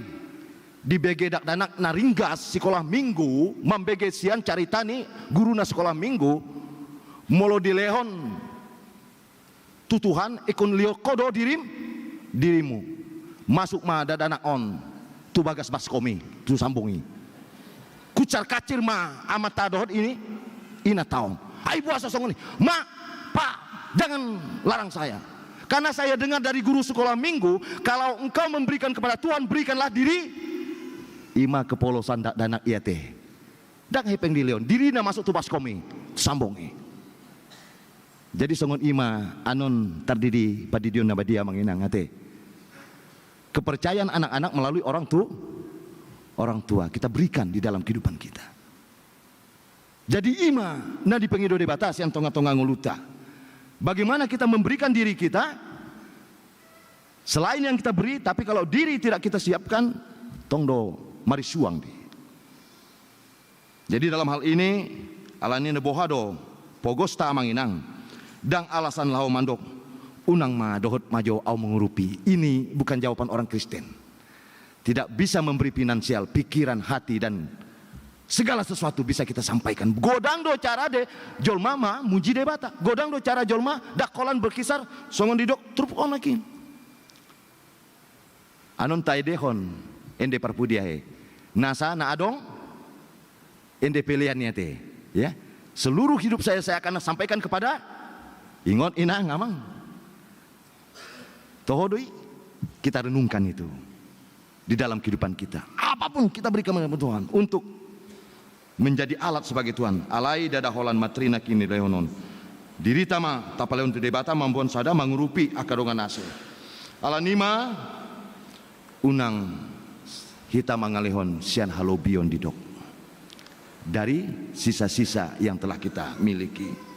dibege dakdanak na ringgas sikola minggu, mambege sian carita ni guruna sikola minggu, molo dilehon tu Tuhan, ingkon lehon ho do dirim, dirimu. Masuk ma dakdanak on tu bagas baskom i, tu sambung i. Kucar kacir ma amanta dohot i, i na taon. Ai boasa songon i? Ma, Pa, jangan larang saya. Karena saya dengar dari guru sekolah minggu, kalau engkau memberikan kepada Tuhan, berikanlah diri. I ma kepolosan dakdanak i ate. Ndang hepeng dilehon, dirina masuk tu baskom i, tu sambung i. Jadi songon i ma anon tardidi pandidion na badia, Amang Inang, ate. Kepercayaan anak-anak melalui orang tu-, orang tua kita berikan di dalam kehidupan kita. Jadi i ma na dipangido Debata sian tonga-tonga ngolunta. Bagaimana kita memberikan diri kita, selain yang kita beri, tapi kalau diri tidak kita siapkan, tong do marisuang di. Jadi dalam hal ini, alani na boha do pogosta, Amang Inang, ndang alasan laho mandok, unang ma dohot ma jo au mangurupi. Ini bukan jawaban orang Kristen. Tidak bisa memberi finansial, pikiran, hati, dan segala sesuatu bisa kita sampaikan. Godang do cara de jolma mamuji Debata. Godang do cara jolma ndang holan berkisar songon didok turpuk on lagi. Anon taedehon ende parpudi, ahe nasa na adong ende pelean i ate, ya. Seluruh hidup saya, saya akan sampaikan kepada, ingot, inang, amang. Toho do i, kita renungkan itu di dalam kehidupan kita. Apapun kita berikan kepada Tuhan untuk menjadi alat sebagai Tuhan. Alai ndada holan materi nangkin i dilehon on. Dirita ma tapalehon tu Debata mamboan sada, mangurupi angka dongan asa. Alani ma unang hita mangalehon sian halobion, didok, dari sisa-sisa yang telah kita miliki.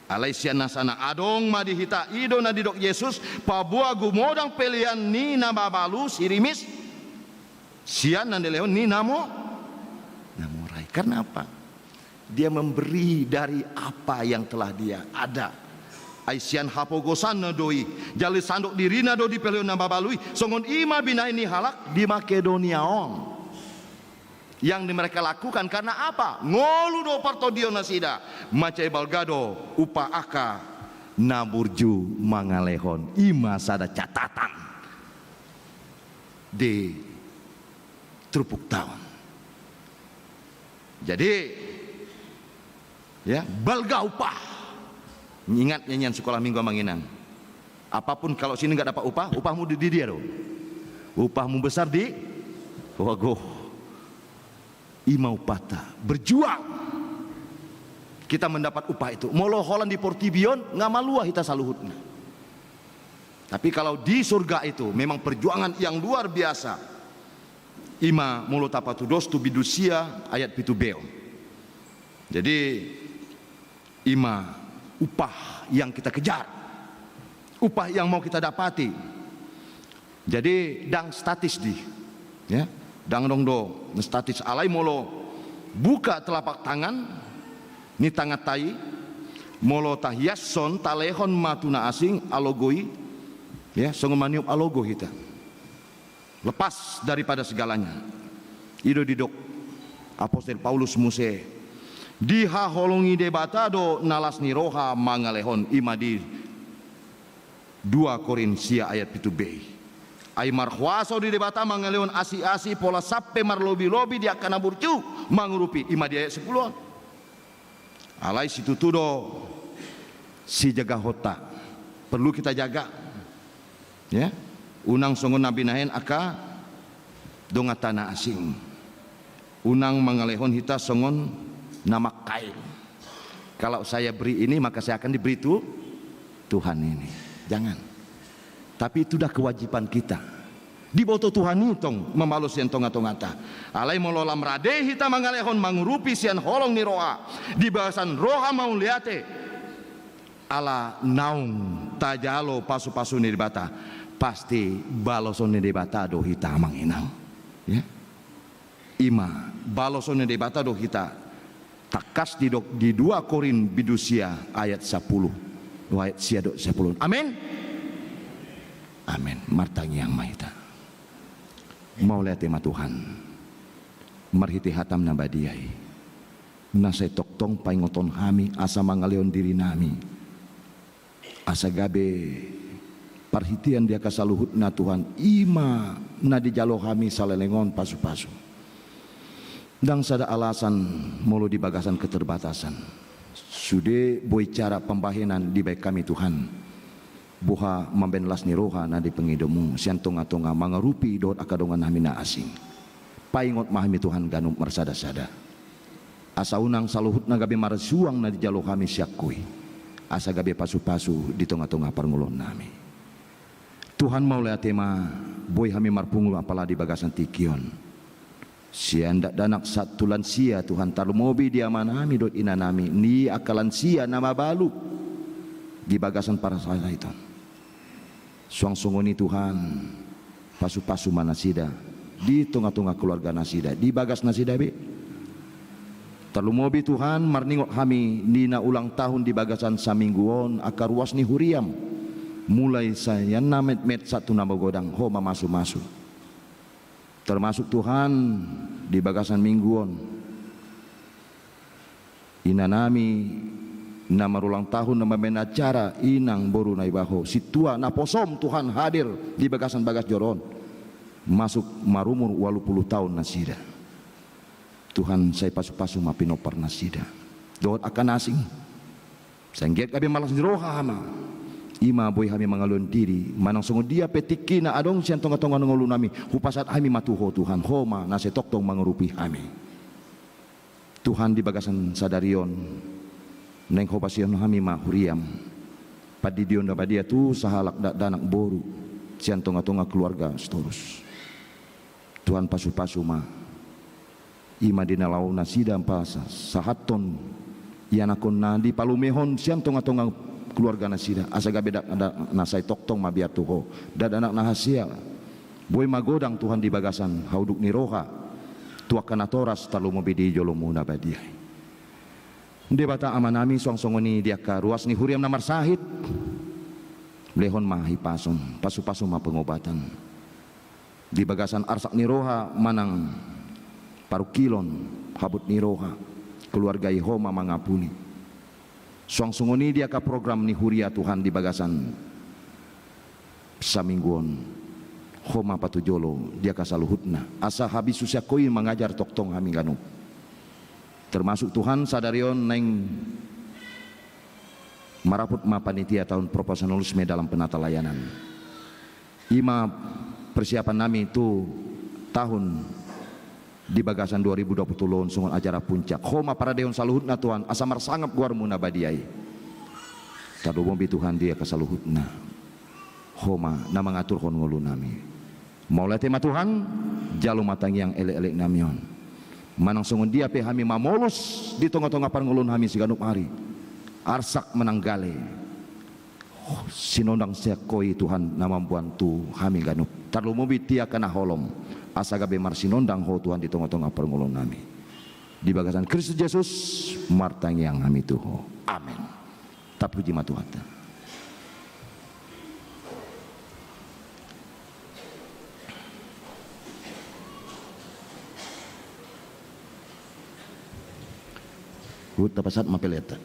Alai sian nasa na adong ma di hita, i do na didok Jesus, paboa gumodang pelean ni na mabalu sirimis sian na nilehon ni na mo-, na mora i. Karena apa? Dia memberi dari apa yang telah dia ada. Ai sian hapogosanna do i, jala sandok dirina do dipelehon na mabalu i. Songon i ma binahen ni halak di Makedonia on. Yang mereka lakukan karena apa? Ngolu do partondion nasida, mansai balga do upa angka na burju mangalehon. I ma sada catatan di turpuk taon. Jadi, ya, balga upah. Ingat nyanyian sekolah minggu, amang inang. Apapun, kalau sini nggak dapat upah, upahmu di, di dia do. Upahmu besar di, wago. Ima upahta, berjuang. Kita mendapat upah itu. Molo holan di portibi on, nggak malua hita saluhutna. Tapi kalau di surga itu, memang perjuangan yang luar biasa. Ima molo tapatudos tu bindu sia ayat pitu b on. Jadi, ima upah yang kita kejar, upah yang mau kita dapati. Jadi, ndang statis di, ya, ndang adong do statis. Alai molo buka telapak tangan ni tanganta i, molo tahiashon, talehon ma tu na asing alogo i, ya, songon maniop alogo hita. Lepas daripada segalanya. I do didok apostel Paulus muse, dihaholongi Debata do na las ni roha mangalehon, ima di dua Korint sia ayat pitu b. Ai marhuaso do Debata mangalehon asi-asi pola sampe marlobi-lobi di angka na burju mangurupi, ima di ayat sipulu on. Alai situtu do sijagahonta. Perlu kita jaga. Ya. Unang songon na binahen angka donganta na asing. Unang mangalehon hita songon na mangkail. Kalau saya beri ini, maka saya akan diberi tu-, Tuhan ini. Jangan. Tapi itu dah kewajiban kita. Diboto Tuhan i tong mambalos sian tonga-tonganta. Alai molo lam rade hita mangalehon mangurupi sian holong ni roha, di bagasan roha mauliate, ala naung tajalo pasu-pasu ni Debata, pasti baloson ni Debata do hita, amang inang. Ya. Ima, baloson ni Debata do hita. Tangkas didok di dua Korint bindu sia ayat sapulu. Ayat sia dohot sapulu. Amin. Amin. Martangiang ma hita. Mauliate ma Tuhan. Marhite hataM na badia i, na sai tongtong paingothon hami asa mangalehon dirinami. Asa gabe parhitean di angka saluhutna Tuhan, ima na dijalo hami saleleng on pasu-pasu. Ndang sada alasan molo di bagasan keterbatasan. Sude boi cara pambahenan dibahen hami Tuhan. Boha mambahen las ni roha na di pangidoMu, sian tonga-tonga mangarupi dohot angka dongan hami na asing. Paingot ma hami Tuhan ganup marsada-sada. Asa unang saluhutna gabe marsuang na dijalo hami sian Ho i. Asa gabe pasu-pasu di tonga-tonga parngoluon nami. Tuhan mauliate ma, boi hami marpungu apala di bagasan tingki on. Sian dakdanak sahat tu lansia Tuhan, tarlumobi di amanami dohot inanami, ni angka lansia na mabalu di bagasan parsahiton. Suang songon i Tuhan, pasu-pasu ma nasida, di tonga-tonga keluarga nasida, di bagas nasida be. Tarlumobi Tuhan, marningot hami, ni na ulang tahun di bagasan saminggu on, angka ruas ni huriaM. Mulai sian na metmet sahat tu na magodang, Ho ma masu-masu. Termasuk Tuhan, di bagasan minggu on. Inanami na marulang tahun na mambahen acara, inang boru na iba Ho, sintua naposoM Tuhan hadir di bagasan bagas joro on. Masuk marumur ualu pulu tahun nasida. Tuhan sai pasu-pasu ma pinompar nasida. Dohot angka na asing. Sai anggiat gabe marlas ni roha ma. Ima boi hami mangalehon diri, manang songon dia pe tingki na adong sian tonga-tonga ngolunami, hupasahat hami ma tu Ho Tuhan, Ho ma na sai tongtong mangurupi hami. Tuhan di bagasan sadari on, naeng hopasihon hami ma huriaM. Pandidion na badia tu sahalak dakdanak boru, sian tonga-tonga keluarga Sitorus. Tuhan pasu-pasu ma. Ima di na laho nasida pasahathon ianakhonna dipalumehon sian tonga-tonga keluarga nasida, asa gabe dakdanak na sai tongtong mabiar tu Ho, dakdanak na hasea. Boi magodang Tuhan di bagasan hauduk ni roha, tu angka natoras tarlumobi di joloMu na badia i. Debata Amanami, suang songon i di angka ruas ni huriaM na marsahit, lehon ma hipason, pasu-pasu ma pengobatan. Di bagasan arsak ni roha manang parungkilon, habot ni roha, keluarga i Ho ma mangapuli. Suang songon i di angka program ni huria Tuhan di bagasan saminggu on. Ho ma patujolo di angka saluhutna, asa habisusian Ho i mangajar tongtong hami ganup. Termasuk Tuhan sadari on naeng marapot ma panitia taon profesionalisme dalam penata layanan. I ma persiapan nami tu taon di bagasan dua ribu dua puluh tolu on songon acara puncak. Ho ma paradehon saluhutna Tuhan, asa marsangap goarmu na badia i. Tarlumobi Tuhan di angka saluhutna. Ho ma na mangaturhon ngolu nami. Mauliate ma Tuhan, jalo ma tangiang elek-elek nami on. Manang songon dia pe hami mamolus di tonga-tonga parngoluon hami siganup ari. Arsak manang gale. Sinondang sian Ho i Tuhan na mamboan tu hami ganup. Tarlumobi di angka na holom. Asa gabe marsinondang Ho Tuhan di tonga-tonga parngoluon nami. Di bagasan Kristus Jesus, martangiang hami tu Ho. Amen. Tapuji ma Tuhanta. Huhut tapasahat ma peleanta.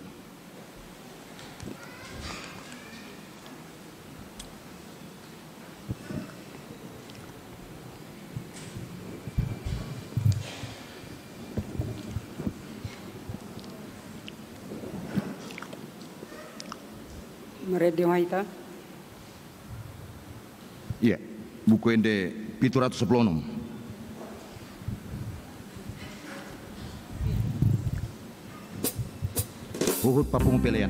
Marende ma hita. Ia, Buku Ende pitu ratus sampulu onom. Huhut papungu pelean.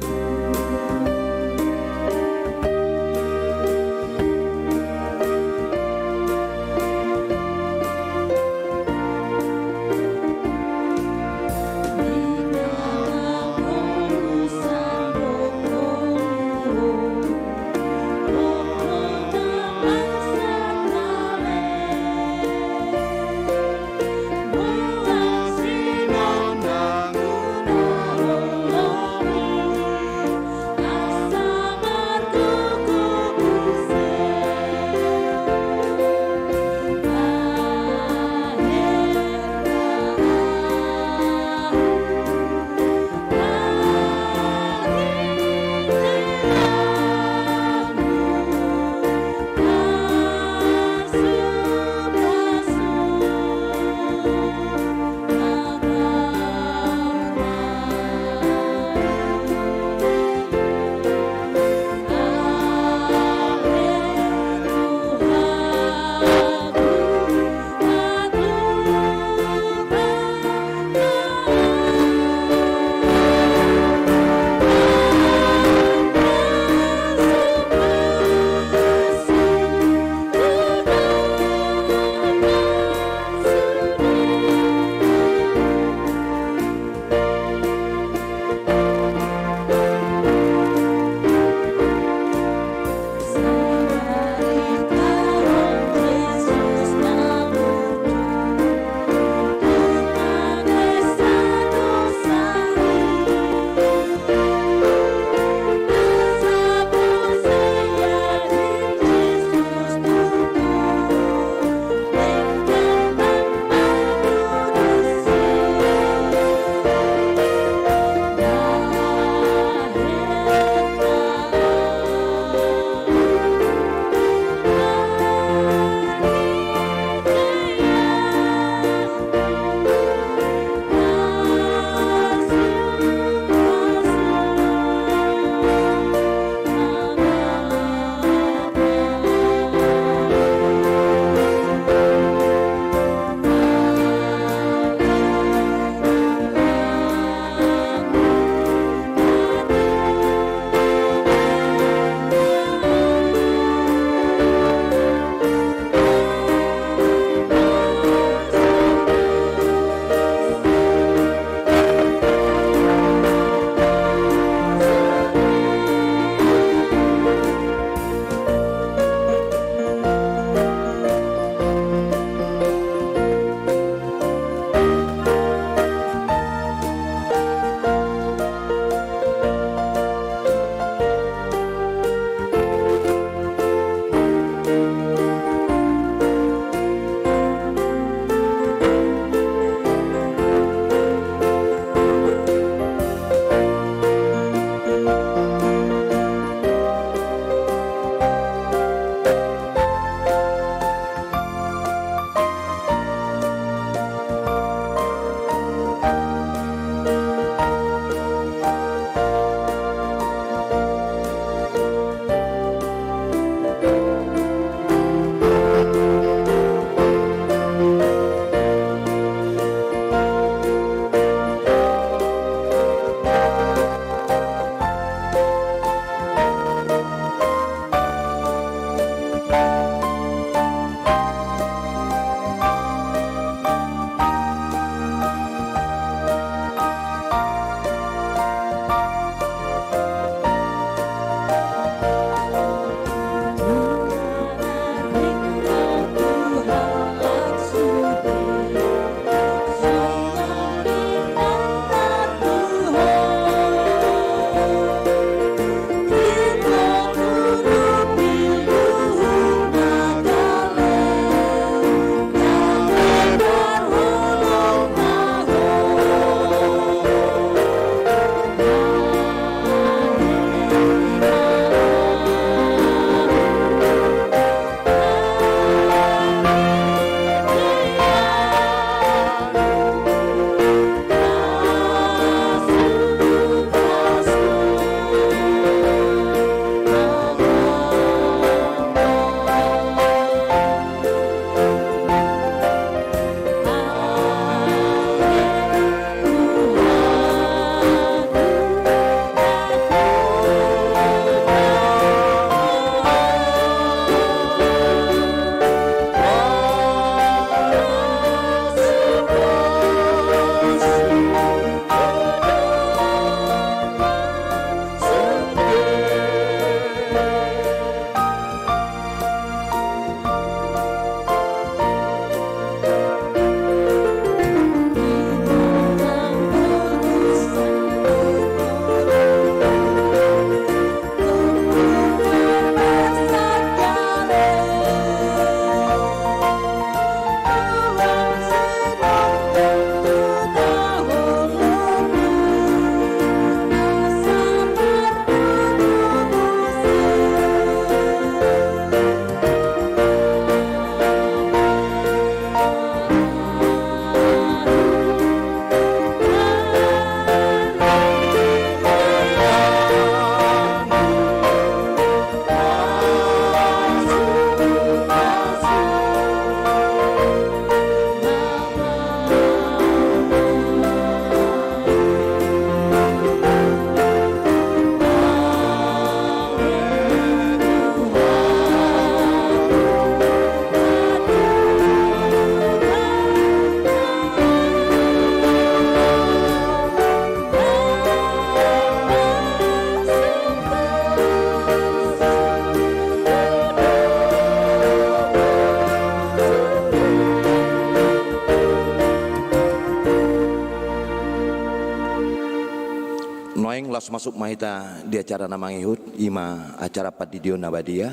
Laos masuk ma hita di acara na mangihut, i ma acara pandidion na badia.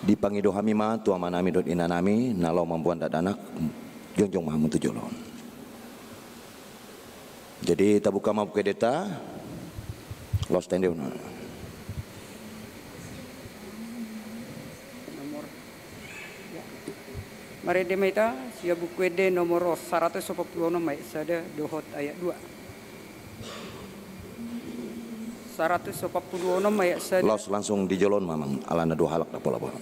Dipangido hami ma tu amanami dohot inanami na laho mamboan dakdanak, jongjong ma hamu tu jolo. Jadi tabuka ma buku endenta, laos taendehon. Nomor. Ya. Marende ma hita sian Buku Ende nomor saratus opat pulu onom ayat sada dohot ayat dua. Saratus opat pulu onom ayat sada. Laos langsung di jolo on ma amang, alana dua halak na pola-pola.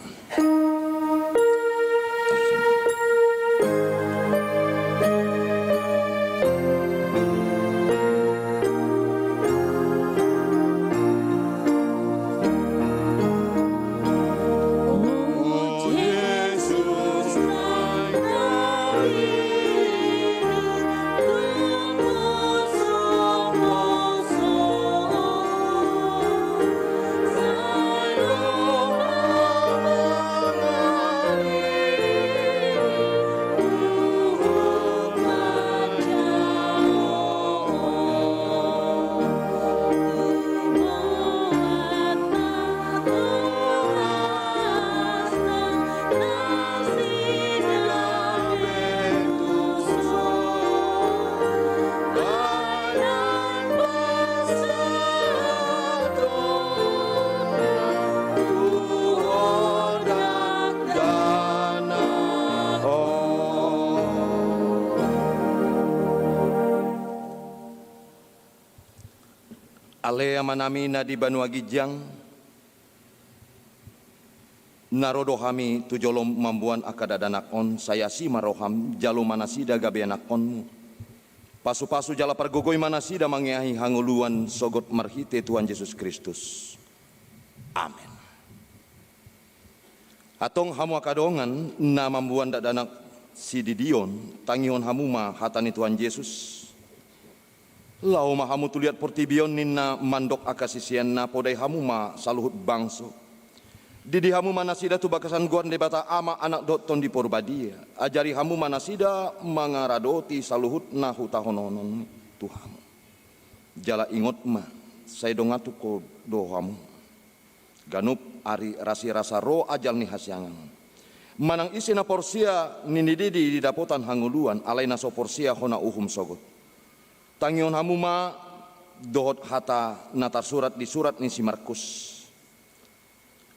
Ale Amanami na di banua ginjang, na ro do hami tu jolom mamboan angka dakdanak on, sai asi ma roham, jalo ma nasida gabe anakkonmu. Pasu-pasu jala pargogoi ma nasida mangeahi hangoluan sogot marhite Tuhan Jesus Kristus. Amen. Antong hamu angka dongan na mamboan dakdanak sididion, tangihon hamu ma hata ni Tuhan Jesus. Laho ma hamu tu liat portibi on ninna mandok angka siseanna, podai hamu ma saluhut bangso. Didi hamu ma nasida tu bagasan goar ni Debata Ama, Anak dohot Tondi Porbadia. Ajari hamu ma nasida mangaradoti saluhut na hutahonon on tu hamu. Jala ingot ma, sai dongan tungko do hamu. Ganup ari rasirasa ro ajal ni hasiangan on. Manang ise na porsea ninna i, didapotan hangoluan, alai na so porsea hona uhum sogot. Tangihon hamu ma dohot hata na tarsurat di surat ni si Markus.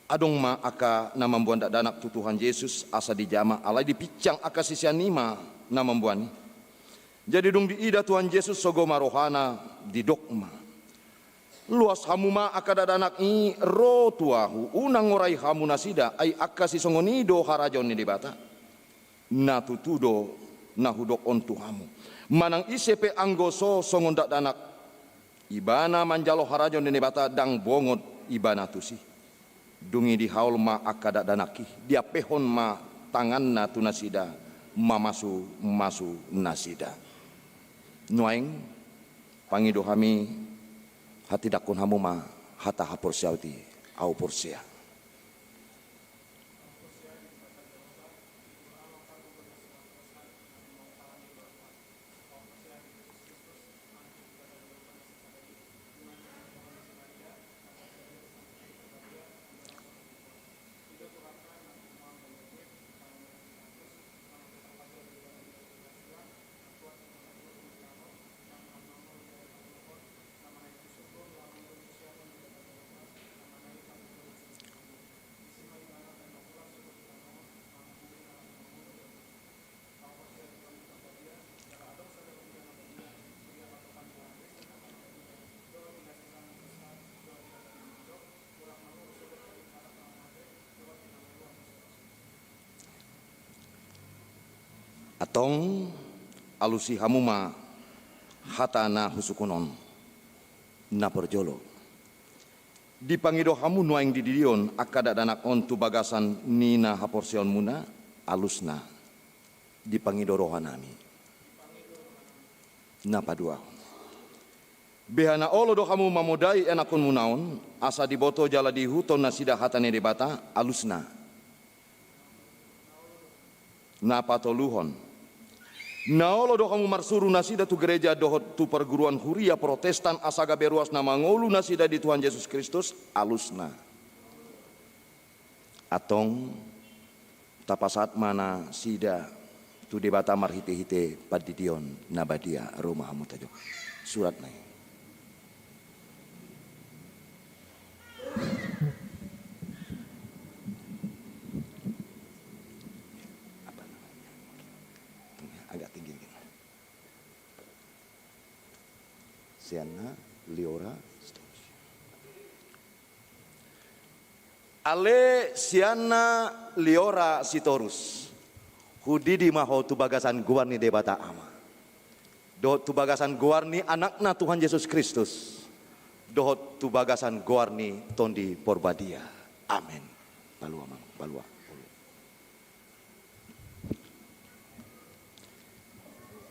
Adong ma angka na mamboan dakdanak tu Tuhan Jesus asa dijama, alai dipinsang angka sisean i ma na mamboan i. Jadi dung diida Tuhan Jesus sogo ma rohana, didok ma: Luas hamu ma angka dakdanak i ro tu Ahu, unang ngorai hamu nasida, ai angka sisongon i do harajaon ni Debata. Na tutu do na hudok on tu hamu: Manang ise pe anggo so songon dakdanak ibana manjalo harajaon ni Debata, ndang bongot ibana tusi. Dung i dihaol ma angka dakdanak i, diampehon ma tanganna tu nasida, mamasu-masu nasida. Nuaeng, pangido hami, hatindangkon hamu ma hata haporseaon i: Ahu porsea. Antong alusi hamu ma hata na husungkun on. Na parjolo, dipangido hamu nuaeng didion angka dakdanak on tu bagasan ni na haporseaonmuna? Alusna, dipangido rohanami. Na paduahon, beha na olo do hamu mamodai anakkonmuna on, asa diboto jala diihuthon nasida hata ni Debata? Alusna. Na patoluhon, Na olo do hamu marsuru nasida tu gereja dohot tu parguruan huria Protestan asa gabe ruas na mangolu nasida di Tuhan Jesus Kristus? Alusna. Antong tapasahat ma nasida tu Debata marhitehite pandidion na badia. Ro ma hamu tajok surat na i. Agak tinggi dikit. Sianna Liora Sitorus. Ale Sianna Liora Sitorus, hudidi ma ho tu bagasan goar ni Debata Ama, dohot tu bagasan goar ni Anakna Tuhan Jesus Kristus, dohot tu bagasan goar ni Tondi Porbadia. Amen. Palua, Amang, palua.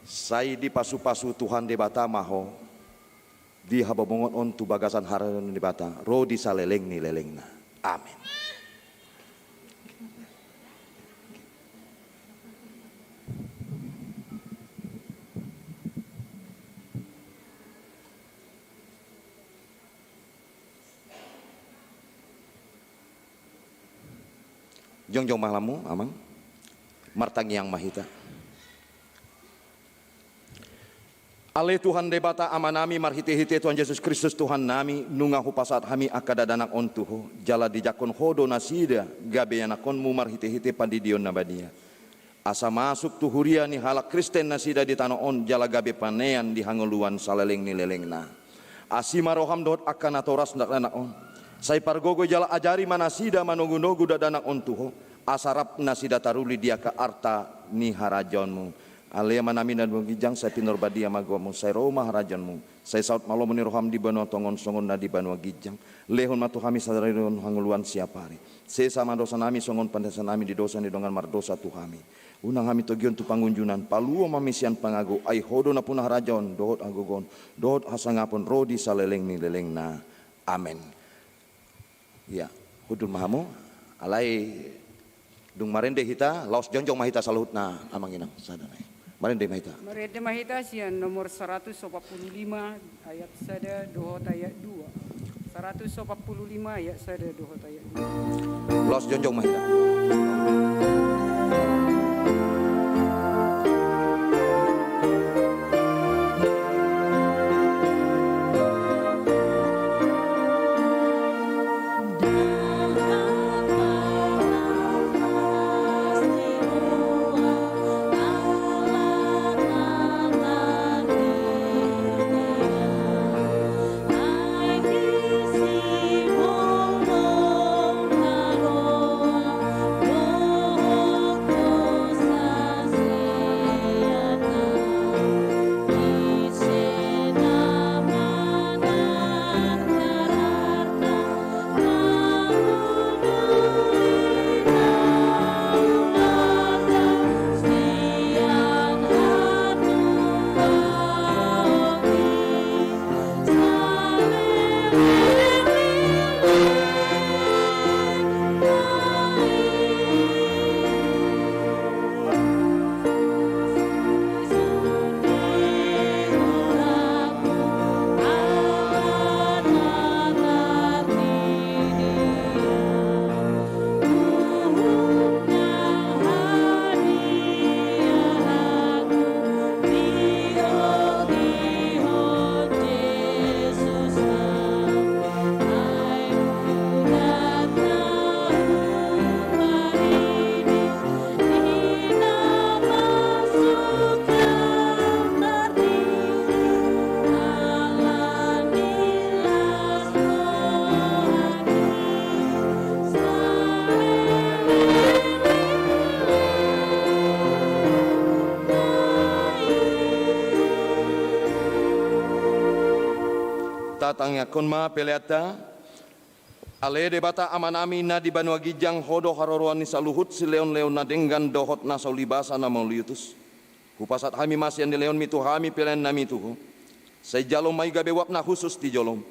Sai dipasupasu Tuhan Debata ma ho di habobongon on tu bagasan harajaon ni Debata ro di saleleng ni lelengna. Amen. Jongjong ma hamu, Amang. Martangiang ma hita. Ale Tuhan Debata Amanami, marhitehite Tuhan Jesus Kristus Tuhannami, nunga hupasahat hami angka dakdanak on tu Ho, jala dijangkon Ho do nasida gabe ianakkonMu marhitehite pandidion na badia. Asa masuk tu huria ni halak Kristen nasida di tano on jala gabe panean di hangoluan saleleng ni lelengna. Asi ma rohaM dohot angka natoras dakdanak on. Sai pargogoi jala ajari ma nasida manogunogu dakdanak on tu Ho, asa rap nasida taruli di angka arta ni harajaonMu. Ale Amanami na di banua ginjang, sai pintor badia ma goarMu, sai ro ma harajaonMu, sai saut ma lomo ni rohaM di banua tonga on songon na di banua ginjang. Lehon ma tu hami sadari on hangoluan siapari. Sesa ma dosanami songon panesanami di dosa ni dongan mardosa tu hami. Unang hami togihon tu pangunjunan, palua ma hami sian pangago, ai Ho do nampuna harajaon, dohot hagogoon, dohot hasangapon ro di saleleng ni lelengna. Amen. Ia, hundul ma hamu, alai dung marende hita, laos jongjong ma hita saluhutna Amang Inang, sada nai. Marende ma hita. Marende ma hita sian nomor saratus opat pulu lima ayat sada dohot ayat dua. Saratus opat pulu lima ayat sada dohot ayat dua. Laos jongjong ma hita. Tatangiangkon ma peleanta. Ale Debata Amanami na di banua ginjang, Ho do haroroan ni saluhut silehonlehon na denggan dohot na so ulibasa na mauliutus. Hupasahat hami ma sian dilehonmi tu hami peleannami tu Ho. Sai jalo ma i gabe uap na hushus di jolom.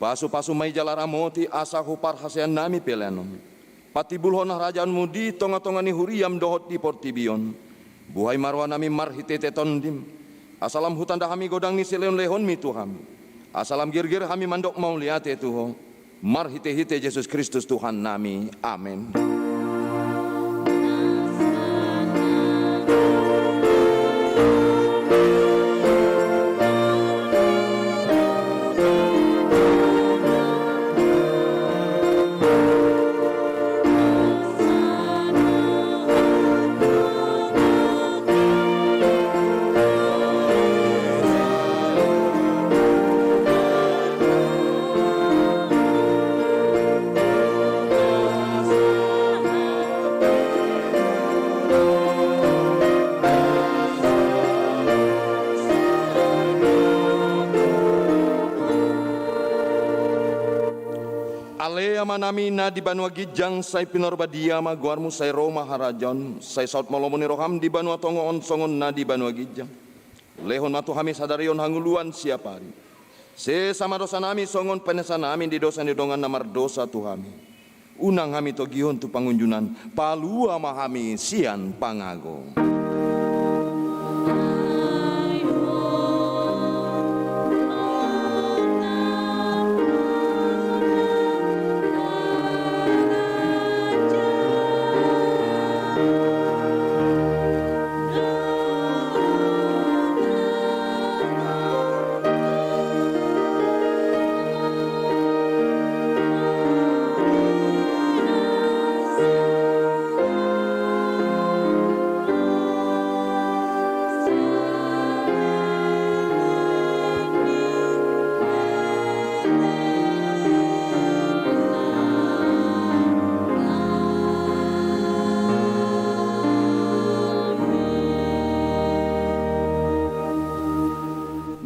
Pasupasu ma i jala ramoti asa huparhasean hami pelean on. Patimbulhon harajaonmu di tongatonga ni huriam dohot di portibi on. Buhai ma rohanami marhitehite Tondim, asa lam hutanda hami godang ni silehonlehonmi tu hami, asa lam girgir hami mandok mauliate tu Ho, marhitehite Jesus Kristus Tuhannami. Amen. Ale Amanami na di banua ginjang, sai pinarbadia ma goarMu, sai ro ma harajaonMu, sai saut ma lomo ni rohaM di banua tonga on songon na di banua ginjang. Lehon ma tu hami sadari on hangoluan siapari. Sesa ma dosanami songon panesanami di dosa ni dongan na mardosa tu hami. Unang hami togihon tu pangunjunan, palua ma hami sian pangago.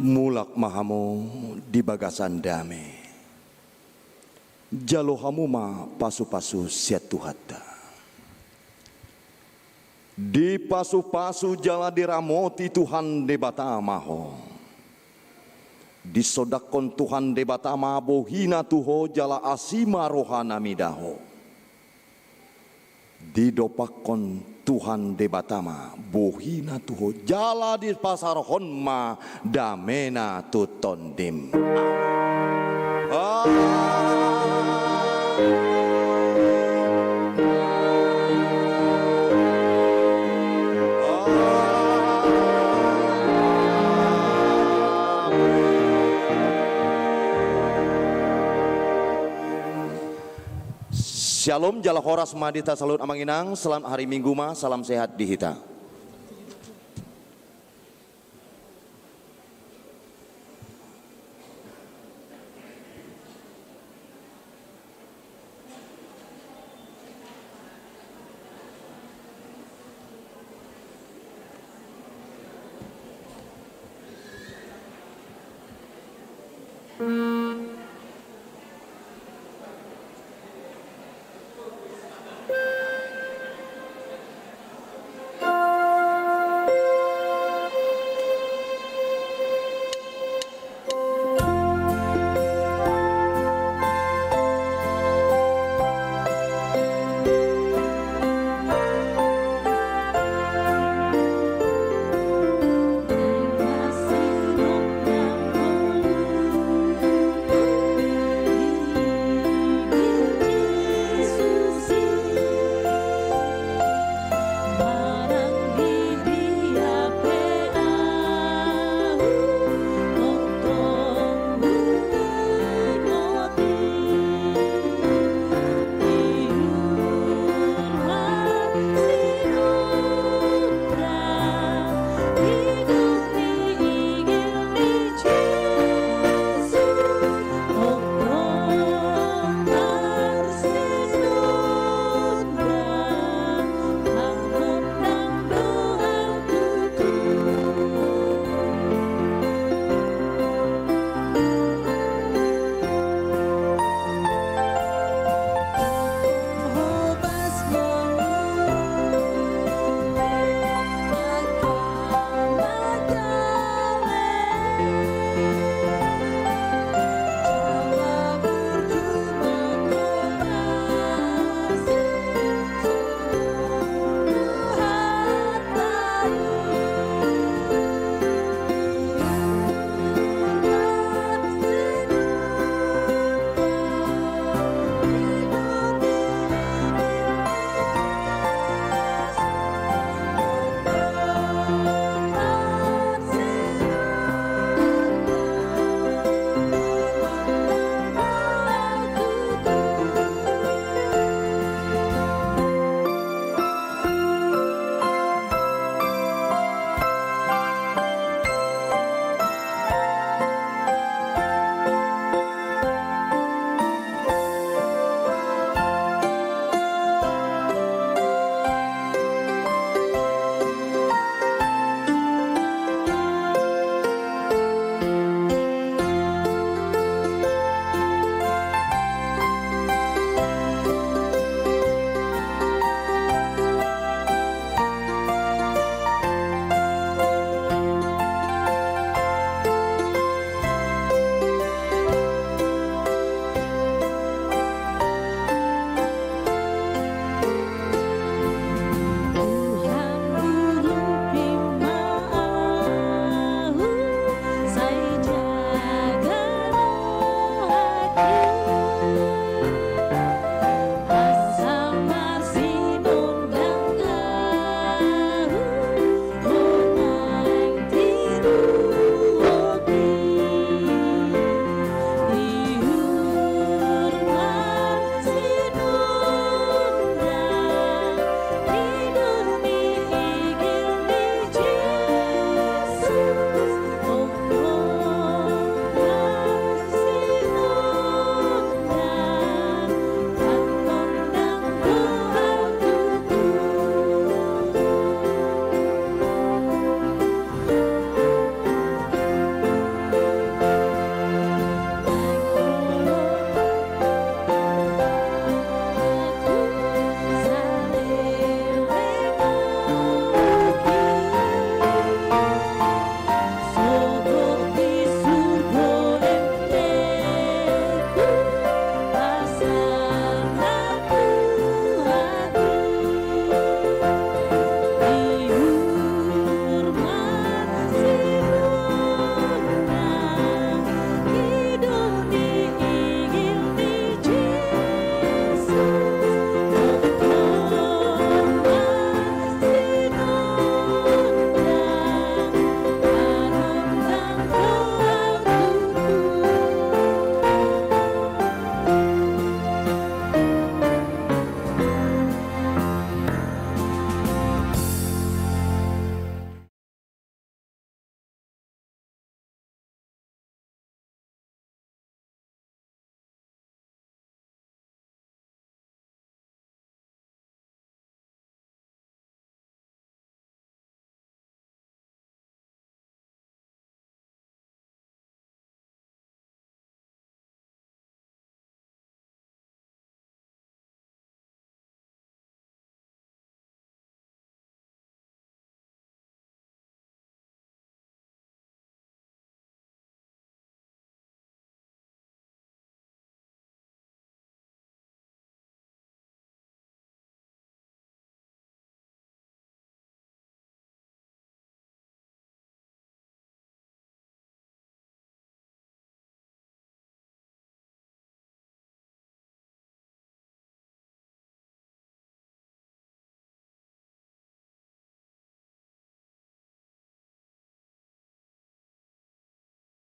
Mulak ma hamu di bagasan dame. Jalo hamu ma pasupasu sian Tuhanta. Dipasupasu jala diramoti Tuhan Debata ma ho. Disondangkon Tuhan Debata ma bohiNa tu ho jala asi ma rohaNa mida ho. Didompakkon Tuhan Debata ma bohiNa tu ho jala dipasaorhon ma dameNa tu tondim. Amen. Syalom, jala horas ma di hita saluhut amang inang, selamat hari Minggu ma, salam sehat di hita.